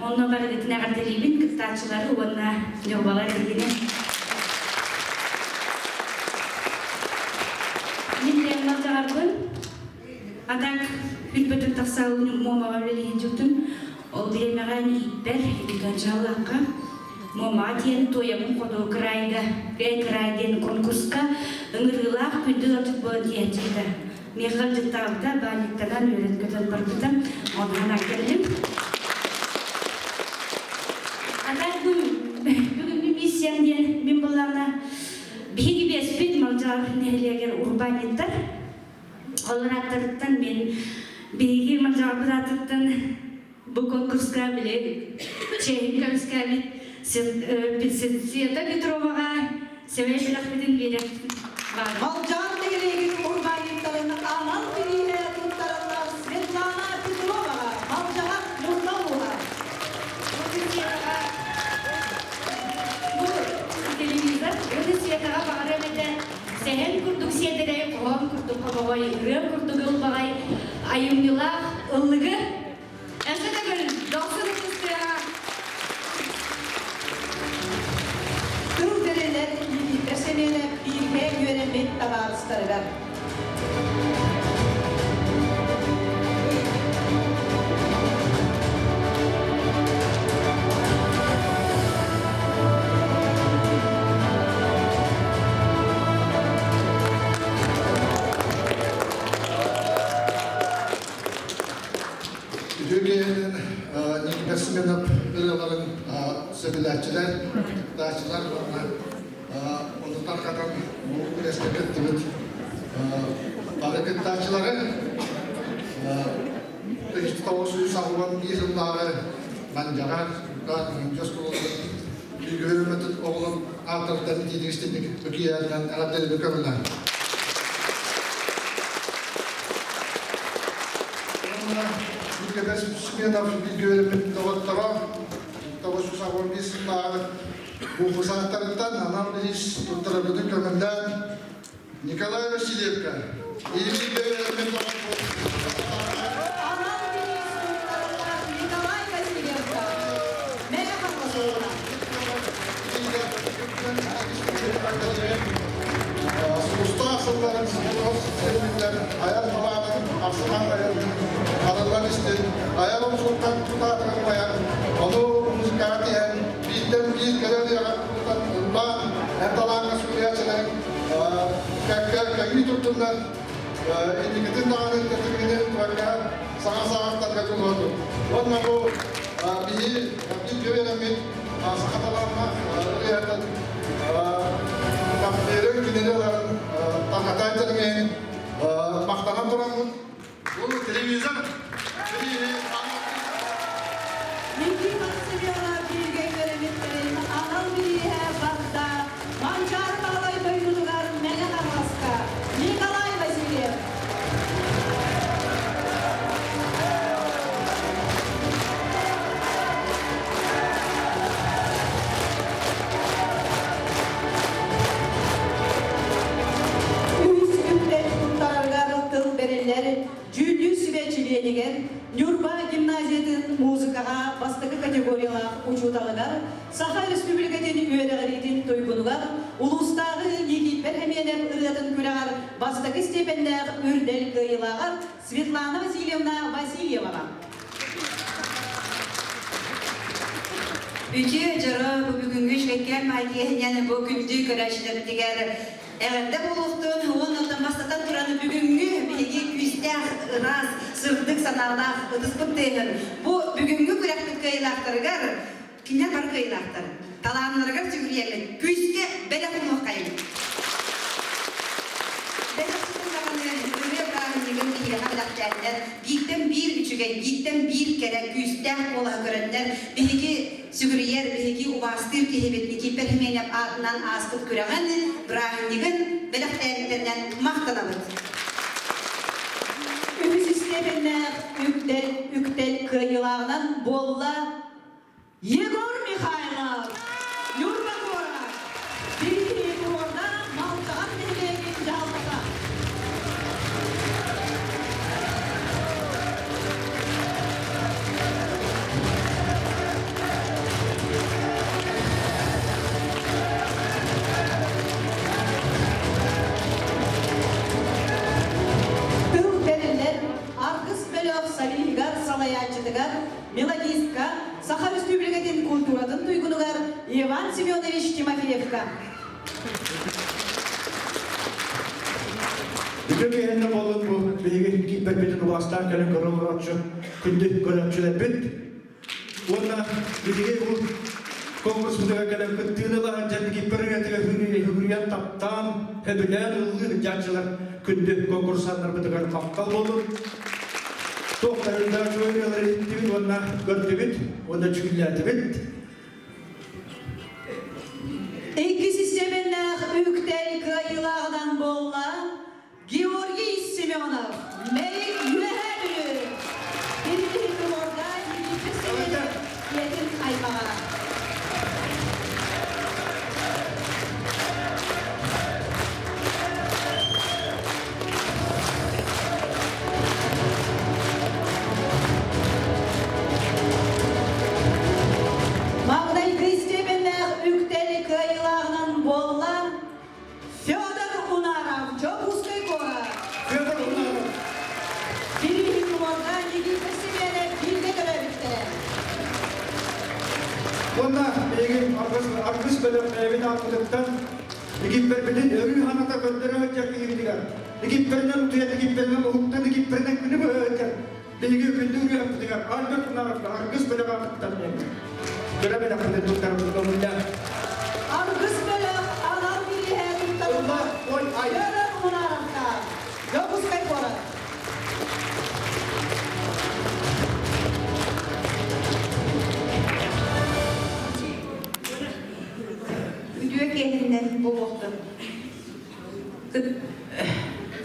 Онно барыгытын эҕэрдэлиибин кыттааччылары уонна Ньурбалар эһигини. Мин бэйэм Малдьаҕарбын А так үрбөтүн тахсаалын Муомаҕа үлэлиһин дьылтын ол бириэмэҕэ ииппэр икки дьааллаахха. Муома диэн туойабын хоту кыраайга кыраай диэн конкурска ыҥырыылаах күндү ыалдьыт буолан тиийээччибитэ. Миэхэ ыалдьыттаабыта, баанньыктанан үөрэн-көтөн барбыта. Онон кэллим. А так бүгүҥҥү миссиям диэн мин былаана биһиги биэспит Малдьаҕар нэһилиэгэр урбаанньыттар. Олор ааттарыттан мин биһиги Малдьаҕарбыт аатыттан Бу конкурска били чэйин көмүскээбит Света Петроваҕа сэмэй бэлэхпитин биэрэр баар. Малдьаҕар нэһилиэгин урбаанньыттарын анал бирииһэ туттараллар Светлана Петроваҕа, Малдьаҕар Ньурба улууһа. Бу телевизор уонна Светаҕа баҕарыам этэ сэһэн курдук сиэдэрэй, хоһоон курдук хомоҕой, ырыа курдук ылбаҕай, айымньылаах ыллыгы Өссө төгүл дохсун ытыстыаҕа. Тыл бэриллэр Никита Семенов бииргэ үөрэммит табаарыстарыгар. Үтүө киэһэнэн Никита Семенов ырыаларын сөбүлээччилэр, кыттааччылар уонна ону тарҕатан бу күрэскэ кыттыбыт бары кыттааччылары 1991 сыллааҕы Манчаҕар Мындьас оскуолатын бииргэ оҕолор ааттарыттан итиитик истинник өкүйээннэн эҕэрдэлэри көҥүлээн. Уонна Никита Семенов бииргэ үөрэммит доҕотторо 985 сыллааҕы выпускниктарыттан анал бириис туттарарбытын көҥүллээн Николай Васильевка бииргэ үөрэммит доҕорбут Анал бириис туттарыллар Николай Васильевка Мэҥэ Хаҥалас улууһа. Сулустаах сылларын сылларын силбиттэн айар талаанын ахсыман айан арыллан истин, айар умсултан тутаатыгын байан, ону музыкаҕа тиһэн, бииртэн биир кэлэр үйэҕэ тутан ыллаан, эн талааҥҥа суруйааччыларын кэккэ кэҥии туттуннар, инникитин даҕаны тэтимҥини турарга саҥа саҕахтарга дьулуһабыт. Уонна бу биһи бииргэ үөрэммит саха талааннаах ырыаһытын Таптыырын кинини ыларын тарҕатан дьаныҥын махтанан тураммын бу телевизор Никита Семенов бииргэ үөрэммиттэрин анал бирииһэ барда Манчаары Баһылай дойдутугар Мэҥэ Хаҥаласка Николай Васильев. Үһүс үктэл туттарарыгар тыл бэриллэр дьүүллүүр сүбэ чилиэнигэр Ньурба гимназиятын музыкаҕа бастакы категориялаах учууталыгар Саха Республикатын үөрэҕириитин туйгунугар улуустааҕы Никииппэр Хэмиэнэп ырыатын күрэҕэр бастакы степеннээх үрдэл кыайыылааҕар Светлана Васильевна Васильеваҕа. Үтүө дьоро бу бүгүҥҥү үчүгэйкээн маайкиэһинэн бу күндү көрөөччүлэрбитигэр эҕэрдэ буолуохтун уонна оттон бастатан туран бүгүҥҥү биһиги күүстээх, ыраас, сырдык санаалаах ытыспыт тыаһын бу бүгүҥҥү күрэхпит кыайыылаахтарыгар Кинилэр бары кыайыылаахтар. Талааннарыгар сүгүрүйэммит, күүскэ бэлэх уунуоххайыҥ. Бэлэхситин даҕаны ырыа бырааһынньыгын биһиэхэ бэлэхтээннэр, бииртэн биир үчүгэй, бииртэн биир кэрэ, күүстээх куолаһы көрөннөр, биһиги сүгүрүйэр, биһиги убаастыыр киһибит Никифор Хименев аатынан ааспыт күрэҕин, бырааһынньыгын бэлэхтээбиттэринэн махтанабыт. Үһүс истиэпэннээх үктэл, үктэл кыайыылааҕынан буолла Егор Михайлов, Ньурба куорат, Биһиги туруорда Малдьаҕар нэһилиэгин дьаһалтата. Тыл бэриллэр Аргыс бөлөх солиһыгар салайааччытыгар мелодистка, Саха Республикатын культуратын туйгунугар Иван Иван Семенович Тимофеевка. Үтүө киһиннэ буоллун бу биһиги кииппэрбитин убаастаан кэлэн көрө олорооччу күндү көрөөччүлэрбит уонна биһиги бу конкурспутугар кэлэн кыттыыны ыла сылдьан кииппэр ырыатыгар үгүрүйэн таптаан сөбүлээн ыллыы сылдьааччылар күндү конкурсаннарбытыгар махтал буоллун. Туох да үрдээх үчүгэй ырыалары иһиттибит уонна көрдүбүт уонна дьүүллээтибит. Икки систиэмэннээх үктэл кыайыылааҕынан буолла Георгий Семенов, Мэйик Үөһээ Бүлүү, Биридиһи туруорда Никита Семенов ийэтин аймаҕа. Маҥнайгы истиэпэннээх үктэл кыайыылааҕынан буолла Федор Унаров, Дьокуускай куорат. Федор Унаров. Бирииһин уорга Никита Семенов бииргэ төрөөбүттэрэ. Уонна биһиги аргыс, аргыс бөлөх бэйэбит ааппытыттан Египпэрбитин өрүү ханата көрдөрө сылдьар киһибитигэр Египпэринэн утуйан Египпэринэн уһуктан Египпэринэн күнү быһа сылдьар биһиги күндү ырыаһыппытыгар Альберт Унаровка аргыс бөлөх аатыттан кыра бэлэхпитин туттарбыт көҥүллээх. Аргыс бөлөх анал бирииһэ туттарыллар Федор Унаровка, Дьокуускай куорат. Үтүө киэһиннэн буолуохтун.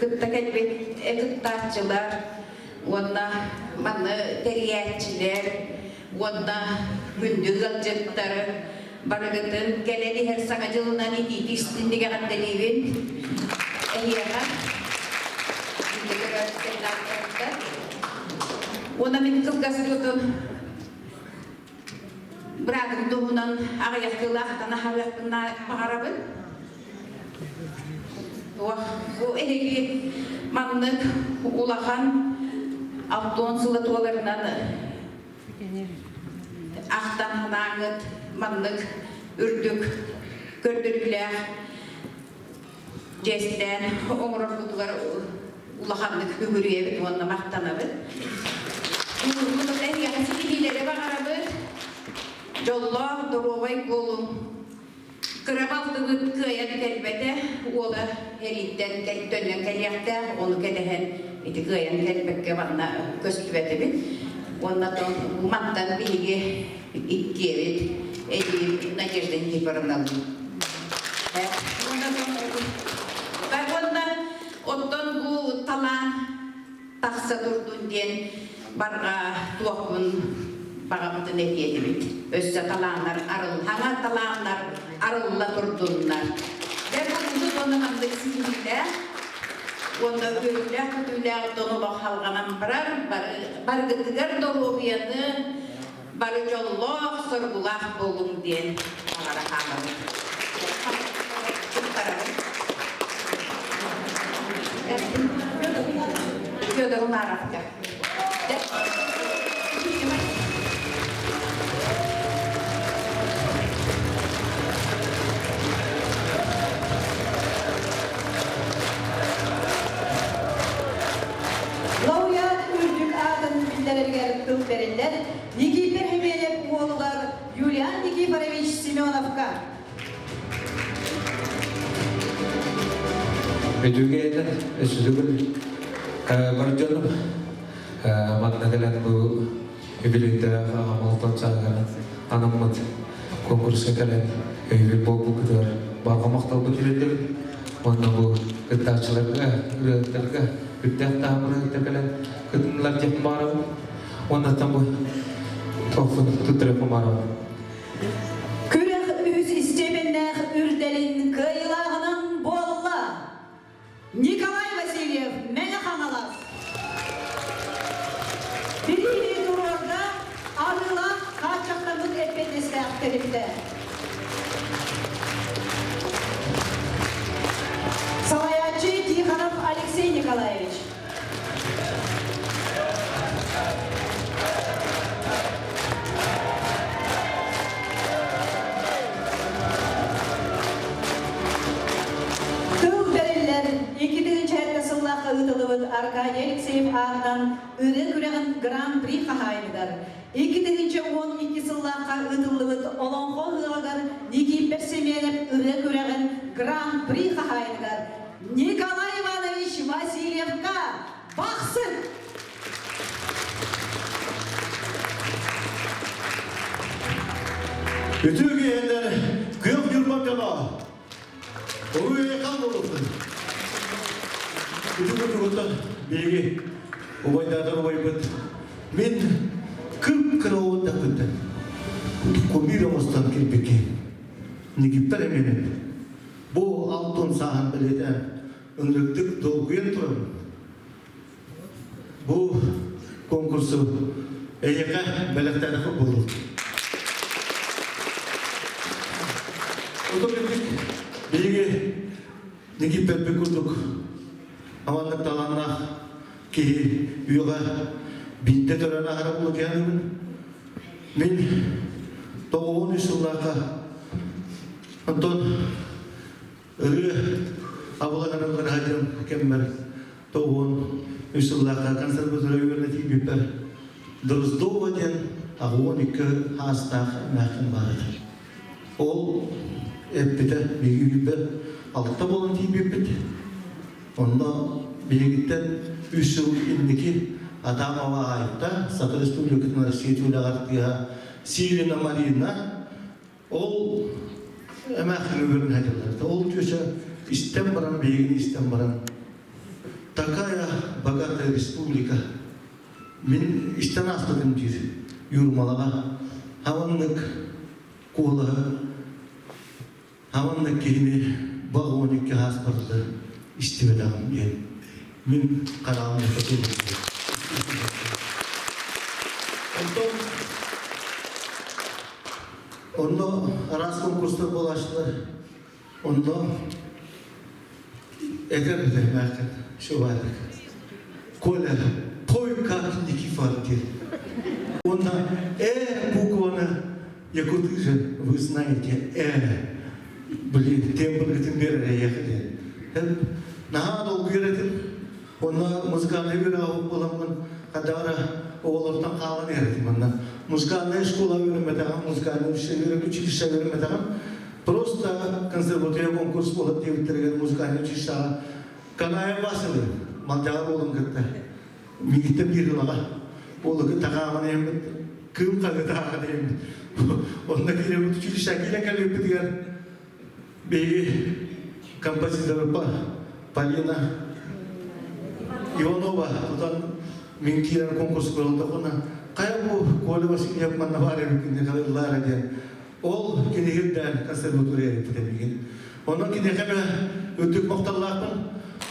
Кытта кэлбит кыттааччылар уонна манны тэрийээччилэр уонна күндү ыалдьыттары барыгытын кэлэн иһэр Саҥа дьылынан итиити истинник эҕэрдэлиибин. Эһиэхэ Уонна мин кылгас тутун Быраатым туһунан аҕыйах тылаахтан аһарыахпын баҕарабын. Бу эһиги маннык улахан алтон сыла туоларынан ахтан санааҥыт маннык үрдүк көрдөрүүлээх дьиэстээн оҥороргутугар улаханнык үгүрүйэбит уонна махтанабыт. Бугуҥҥу эһиэхэ ситиһиилэри баҕарабыт. Дьоллоох, доруобай буолуҥ. Кыра балтыбыт кыайан кэлбэтэ, уола эрииттэн төннөн кэлиэхтээх, ону кэтэһэн ити кыайан кэлбэккэ манна көстүбэтибит. Уонна мантан биһиги иккиэбит эдьиийим Надежда Никифоровналыын. Уонна оттон бу талаан тахса турдун диэн барҕа туохпун баҕабытын этиэтибит. Өссө талааннар арылһаҥа талааннар арылла турдуннар. Дьэ бу уонна маннык ситиһиилээх уонна үөрүүлээх-көтүүлээх дьон олох халҕанан барар баргытыгар доруобуйаны бары дьоллоох, соргулаах буолуҥ диэн баҕара хаалабын. Туттарабын. Федор Унаровка. Лауреат үрдүк аатын биллэрэригэр тыл бэриллэр Никифор Химелев уолугар Юлиан Никифорович Семеновка. Үтүгэнэн өсүлүгүл бар дьонум манна кэлэн бу үбүлүйдээх аҕам сааһыгар анаммыт конкурска кэлэн өйбүт буолбуккутугар барҕа махталбын тириэрдэбин уонна бу кыттааччыларга ырыаһыттарга үрдээх таһымырыһыттар кэлэн кытыннылар диэн баарабын уоннаттан бу туохпун туттарыахпын баарабын. Күрэх үһүс истиэпэннээх үрдэлин кыайыылааҕынан буолла Николай Васильев, Мэҥэ Хаҥалас. Бирииһи туруорда арыылаах хааччахтаммыт эппиэтинэстээх тэрилтэ. Салайааччы Тихонов Алексей Николаевич. Аркадий Алексеев аатынан ырыа күрэҕин Гран-при хаһаайыныгар, 2012 сыллаахха ыытыллыбыт Олоҥхо ыһыаҕыгар Никифор Семенов ырыа күрэҕин Гран-при хаһаайыныгар Николай Иванович Васильевка Бахсы! Үтүө киһилэр күөх ньурба дьоно Уруй-айхан буолуохтун! Үтүө курдугуттан биһиги убайдаатар убайбыт мин кып-кыра уолдахпыттан кумир оҥостон кэлбикки Никиттар эмиэнин бу алтын сааһын бэлиэтээн ынырыктык долгуйан туран Бу конкурсу эйиэхэ бэлэхтээтэхпит буолуо. Отон үрдүк биһиги Никиппэрбит курдук аманнык талааннаах киһи үйэҕэ биирдэ төрөөн аһара буолуо Мин тоҕуһун үс сыллаахха онтон Ырыа абылаҥар сылдьан кэммэр 93 сыллаахха консерватория үөрэнэ тиийбиппэр Дроздова диэн 82 хаастаах эмээххин баар этэ. Ол эппитэ биһиги алта буолан тиийбиппит. Онно биһигиттэн үс сыл инники Адамова Айта, Саха Республикатын Россия түүлэҕэр тыаһа Силина Марина Ол эмээхсин үөрэн сылдьаллар. Ол түөсэ истэн баран, биһигини истэн баран, такая богатая республика. Мин истэн ааспытым диир Юрмалаҕа. Хаваннык куолаһы, хаваннык киһини вагоникка ааспарда истибэтэҕим диэн. Мин хараҕым Онтон Онно араас конкурстар буолааччылар. Онно этэр этэ Шубарик. Коля, пой как Никифор диэн. Онно «Э» букваны якуты же, вы знаете, «Э». Блин, тембр берер ехали. Наһаа долгуйар этим. Онно музыкальнай үөрэҕи буоламмын хадара оҕолортон хаалан иһэр манна. Музыкальная школа үөрэммэтэҕим, музыкальный училище үөрэммэтэҕим. Просто консерватория конкурс буолар диэбиттэригэр музыкальный училищеҕа Канаев Василий Малдьаҕар уолун кытта миигиттэн биир ылаҕа уолу кытта хааман иһэммит кыым хаһыытааҕа диэммит онно киирэбит училищеҕа киирэн кэлбиппитигэр Биһиги композитор Полина Иванова тутан мин киирэн конкурс көрөлдөхүнэ хайа бу Коля Васильев манна баар эбиккин ыллаара диэн ол кинигирдээн консерватория эппитэ миигин. Онон киниэхэ эмэ үрдүк махталлаахпын.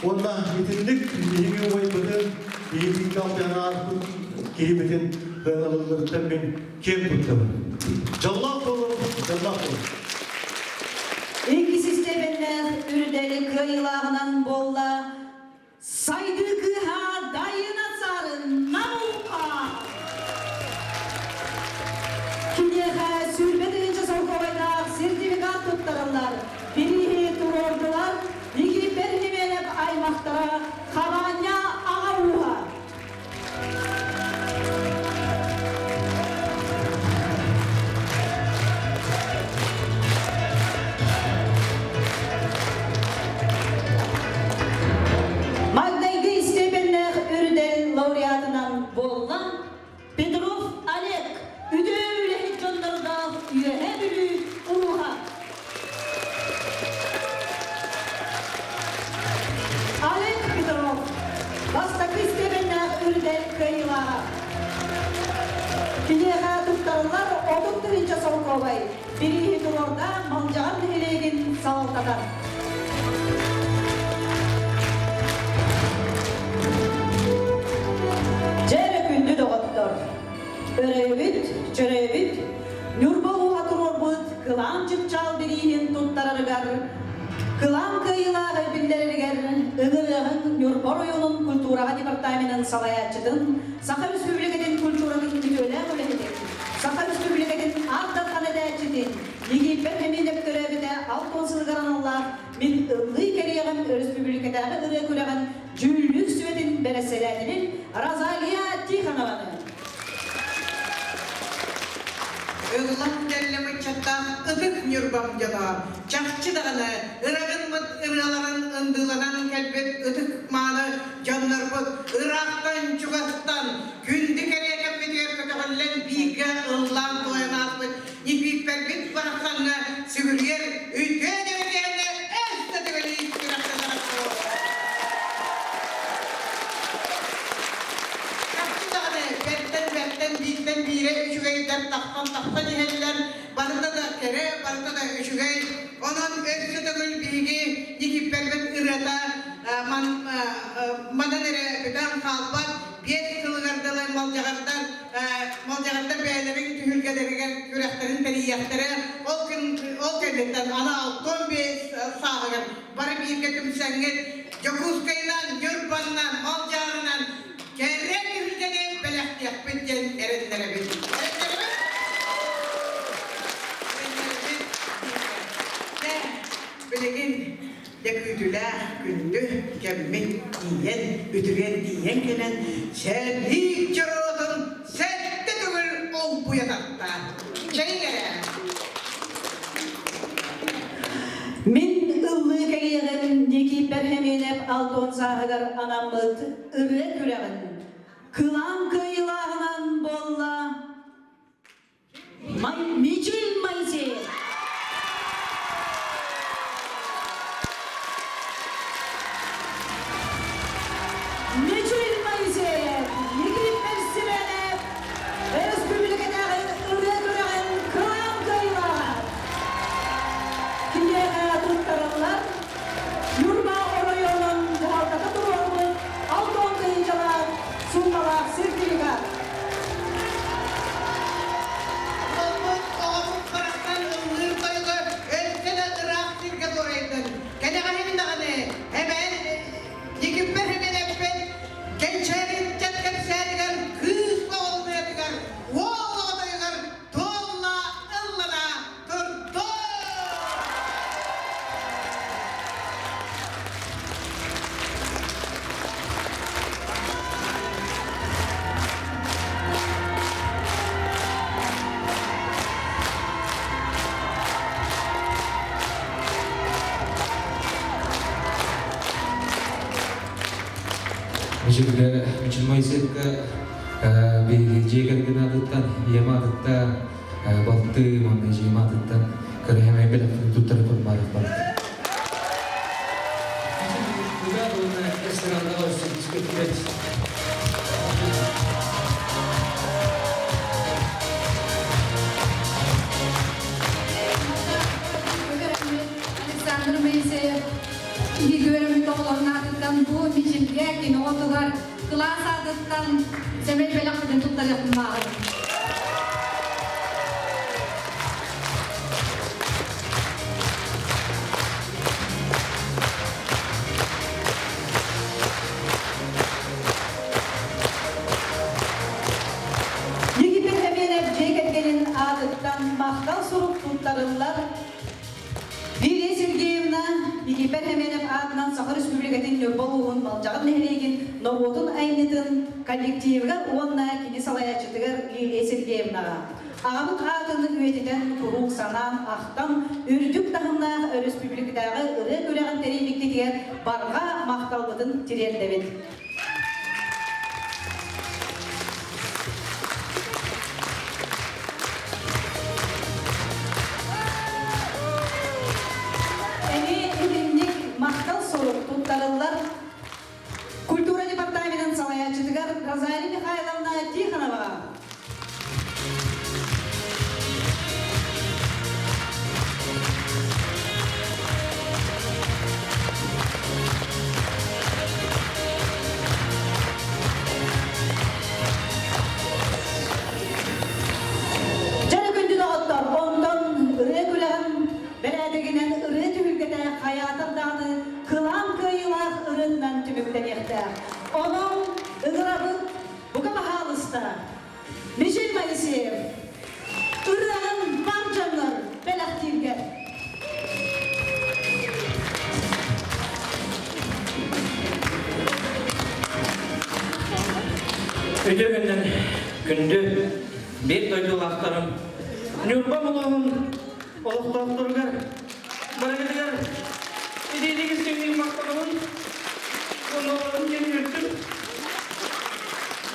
Уонна итинник биһиги убайбытын, биһиги алтыһан ааспыт киһибитин ыалларыттан мин киэн туттабын. Дьоллоох буолуҥ, дьоллоох буолуҥ. Икки систиэмэннээх үрдэли кыайыылааҕынан буолла Сайдыы кыыһа Дайына Царын Наука! Киниэхэ 20 тыһыынча солкуобайдаах сертификат туттарыллар. Бирииһи туруордулар Никифор Хименев аймахтара Хабаанньа аҕа ууһа. Маҥнайгы истиэпэннээх үрдэл лауреатынан буолла Петров Олег, үтүө үлэһит дьоннордоох Үөһээ Бүлүү улууһа. Олег Петров, бастакы истиэпэннээх үрдэл кыайыылааҕа. Киниэхэ туттарыллар 30 тыһыынча солкуобай бирииһи туруорда Малдьаҕар нэһилиэгин салалтата. Дьэ эрэ күндү доҕоттор, өрөөбүт, чөрөөбүт, Ньурба улууһа туруорбут Кылаан чыпчаал бирииһин туттарарыгар, Кылаан кыайыылааҕы биллэрэригэр ыҥырыаҕыҥ Ньурба оройуонун культураҕа департаменын салайааччытын, Саха Республикатын культуратын үтүөлээх үлэһитин, Саха Республикатын Аар Дархан этээччитин Никифор Хэмиинэп төрөөбүтэ 60 сылыгар аналлаах Мин ыллыы кэриэҕим өрөспүүбүлүкэтээҕи ырыа күрэҕин дьүүллүүр сүбэтин. бэрэссэдээтэлин Розалия Тихонованы. Ыллам кэллэ ыччаттаах ытык Ньурбам дьоно, чахчы даҕаны ырагыммыт ырыаларын ындыыланан кэлбит ытык мааны дьоннорбут ыраахтан-чугастан күндү кэриэкэммитигэр көтөҕүллэн бииргэ ыллаан-туойан ааспыт Никииппэрбит барахсаҥҥа сүгүрүйэр үтүө дьэрэкээнэ өс да төгүлүй сүрэхтэнэр Чахчы даҕаны бэртэн-бэртэн бииртэн биирэ үчүгэйдэр тахсан-тахсан иһэллэр, барыта да кэрэ, барыта да үчүгэй. Онон өссө төгүл биһиги Никииппэрбит ырыата манан эрэ бүтэн хаалбат, биэс сылыгар дылы малдьаҕардар малдьаҕардар бэйэлэрин түһүлгэлэригэр күрэхтэрин тэрийиэхтэрэ. Ол күн ол кэнниттэн аны 65 сааһыгар бары бииргэ түмсэҥҥит Дьокуускайынан, Ньурбаннан, Малдьаҕарынан кэрэ түһүлгэни бэлэхтиэхпит диэн эрэннэрэбит. Эрэннэрэбит? Эрэннэрэбит. Дьэ, билигин дьэ күүтүүлээх күндү кэммит тиийэн, үтүрүйэн тиийэн кэлэн, сэлиик дьоруотун сэттэ төгүл олбуйа тарта. Чэй эрэ! Мин ыллыы кэлиэҕим Никииппэр Хэмиэнэп Алтон сааһыгар анаммыт ырыа күрэҕин кылаан кыайыылааҕынан буолла Мичил Моисеев. Мичил Моисеев, Никииппэр Симэнэп Өрөспүүбүлүкэтээҕи ырыа күрэҕин кылаан кыайыылааҕа. Киниэхэ туттарыллар Ньурба оройуонун дьаһалтата туруорбут Алтон тыһыынчалаах суумалаах сертификат. Уолбут оҕобут харахтан ыллыыр тойуга өссө да ыраах сиргэ туорайдын. Кэнэҕэһин даҕаны эбээн Никиппэр Хэмэнэппит кэнчээриттэн кэпсээнигэр кыыс оҕолуйатыгар уол оҕотойугар туолла ыллана турду. Мичилгэ, Мичил Моисеевка биһиги дьиэ кэргэн аатыттан, ийэм аатыттан, балты уонна эдьиийим аатыттан көрөһөмөй бэлэхпин туттарыппын баарых барыт. Мичил уонна эстрадаҕа өссө түспэт. Александр Моисеев биһиги үөрэммит оҕолорун аатыттан бу Мичилгэ кино оҕотугар кылаас аатыттан сэмэй бэлэхпитин туттарыахпын баҕарабын. Египет Эмиэнэп дьиэ кэргэнин аатыттан махтал сурук туттарыллар Лилия Сергеевна Египет Эмиэнэп аатынан Саха Республикатын Ньурба улууһун Малдьаҕар нэһилиэгин норуотун айымньытын коллективыгар уонна кини салайааччытыгар Лилия Сергеевнаҕа аҕабыт аатын үйэтитэн куруук санаан, ахтан, үрдүк таһымнаах өрөспүүбүлүкэтээҕи ырыа күрэҕин тэрийбиккитигэр барҕа махталбытын тириэрдэбит. Эмиэ итинник махтал сурук туттарыллар культура департаменын салайааччытыгар Розалия Михайловна Тихоноваҕа. Дьэ күндү доҕоттор, онтон ырыа күрэҕин бэрээдэгинэн ырыа түһүлгэтэ хайаатар даҕаны кылаан кыайыылаах ырыатынан түмүктэниэхтээх. Онон ыҥырабыт бука баһаалыста Мичил Моисеев ырыаҕын бар дьоҥҥор бэлэхтииргэр. Үтүө күннэн күндү биир дойдулаахтарым Ньурба улууһун олохтоохторугар барыгытыгар итиитик истиҥник махтанабын уонна олорун диэн үөрдүм.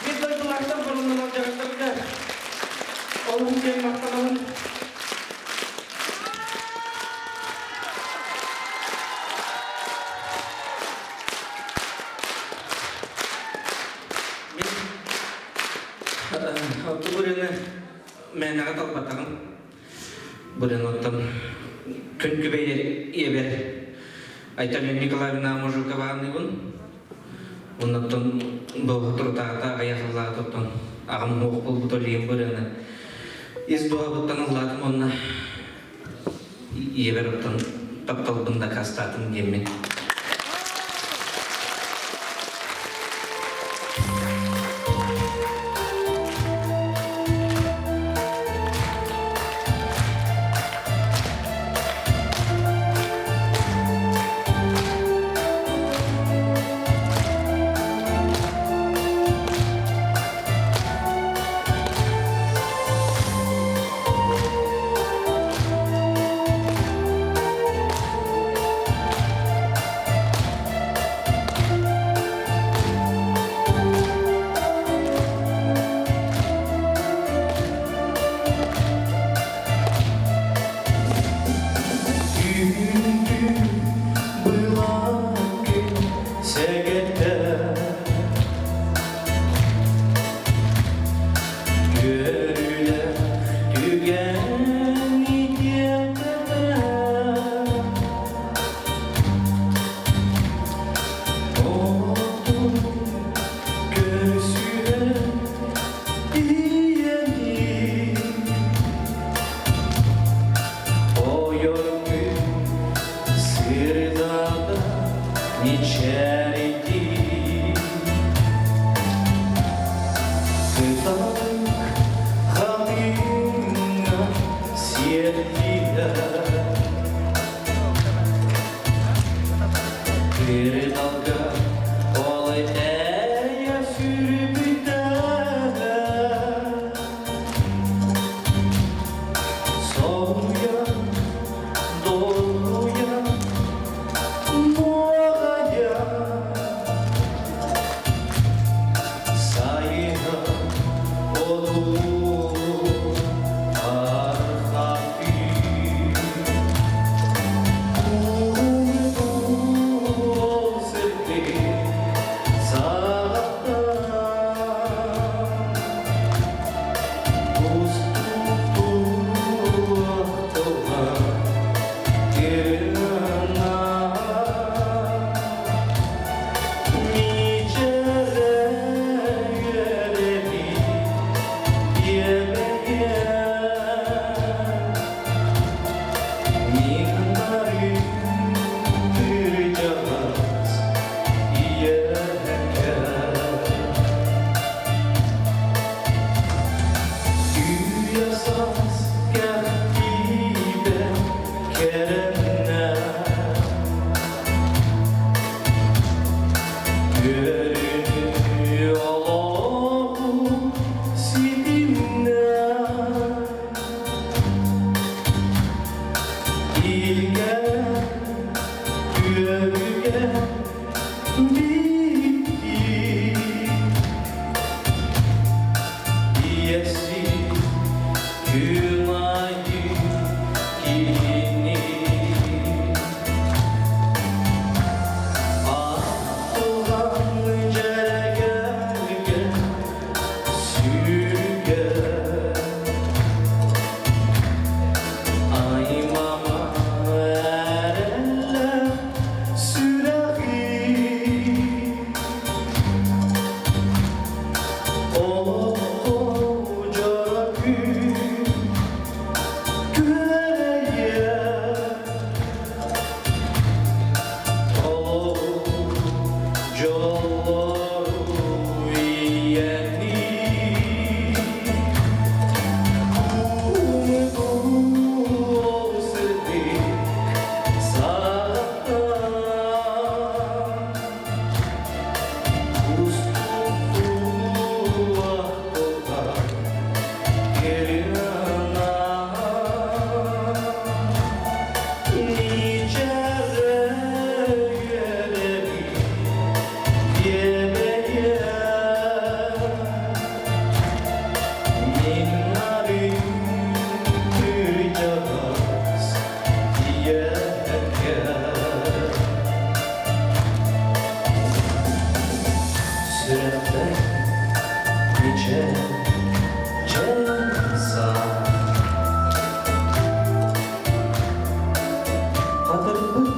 Биир дойдулаахтар барыллар дьарыктарга олуһун диэн махтанабын. Мин Бурины мээнэҕэ талбатаҕым. Бурин оттон күн күбэйэр ийэбэр Айталина Николаевна Мужикованыыбын. Оннуттан бу турутаата аҕыйах ыллаатыттан аҕам уһуох буолбут олиим бурины ис дууһабыттан ыллаатым уонна ийэбэр оттон тапталбын дакаастаатым диэммин.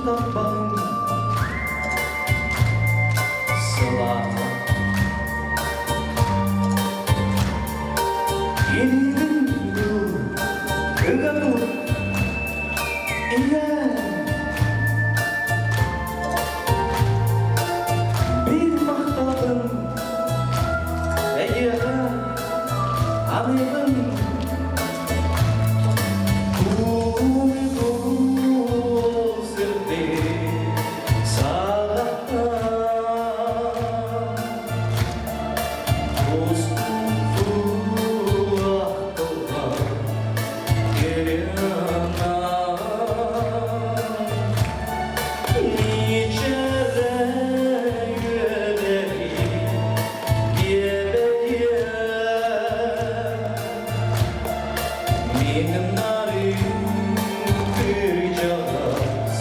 Тарбаҕыҥ сылааһа Илиигин дуу, ыга тут, ийээ Биир махталбын эйиэхэ аныыбын. Benim narin kırcağız.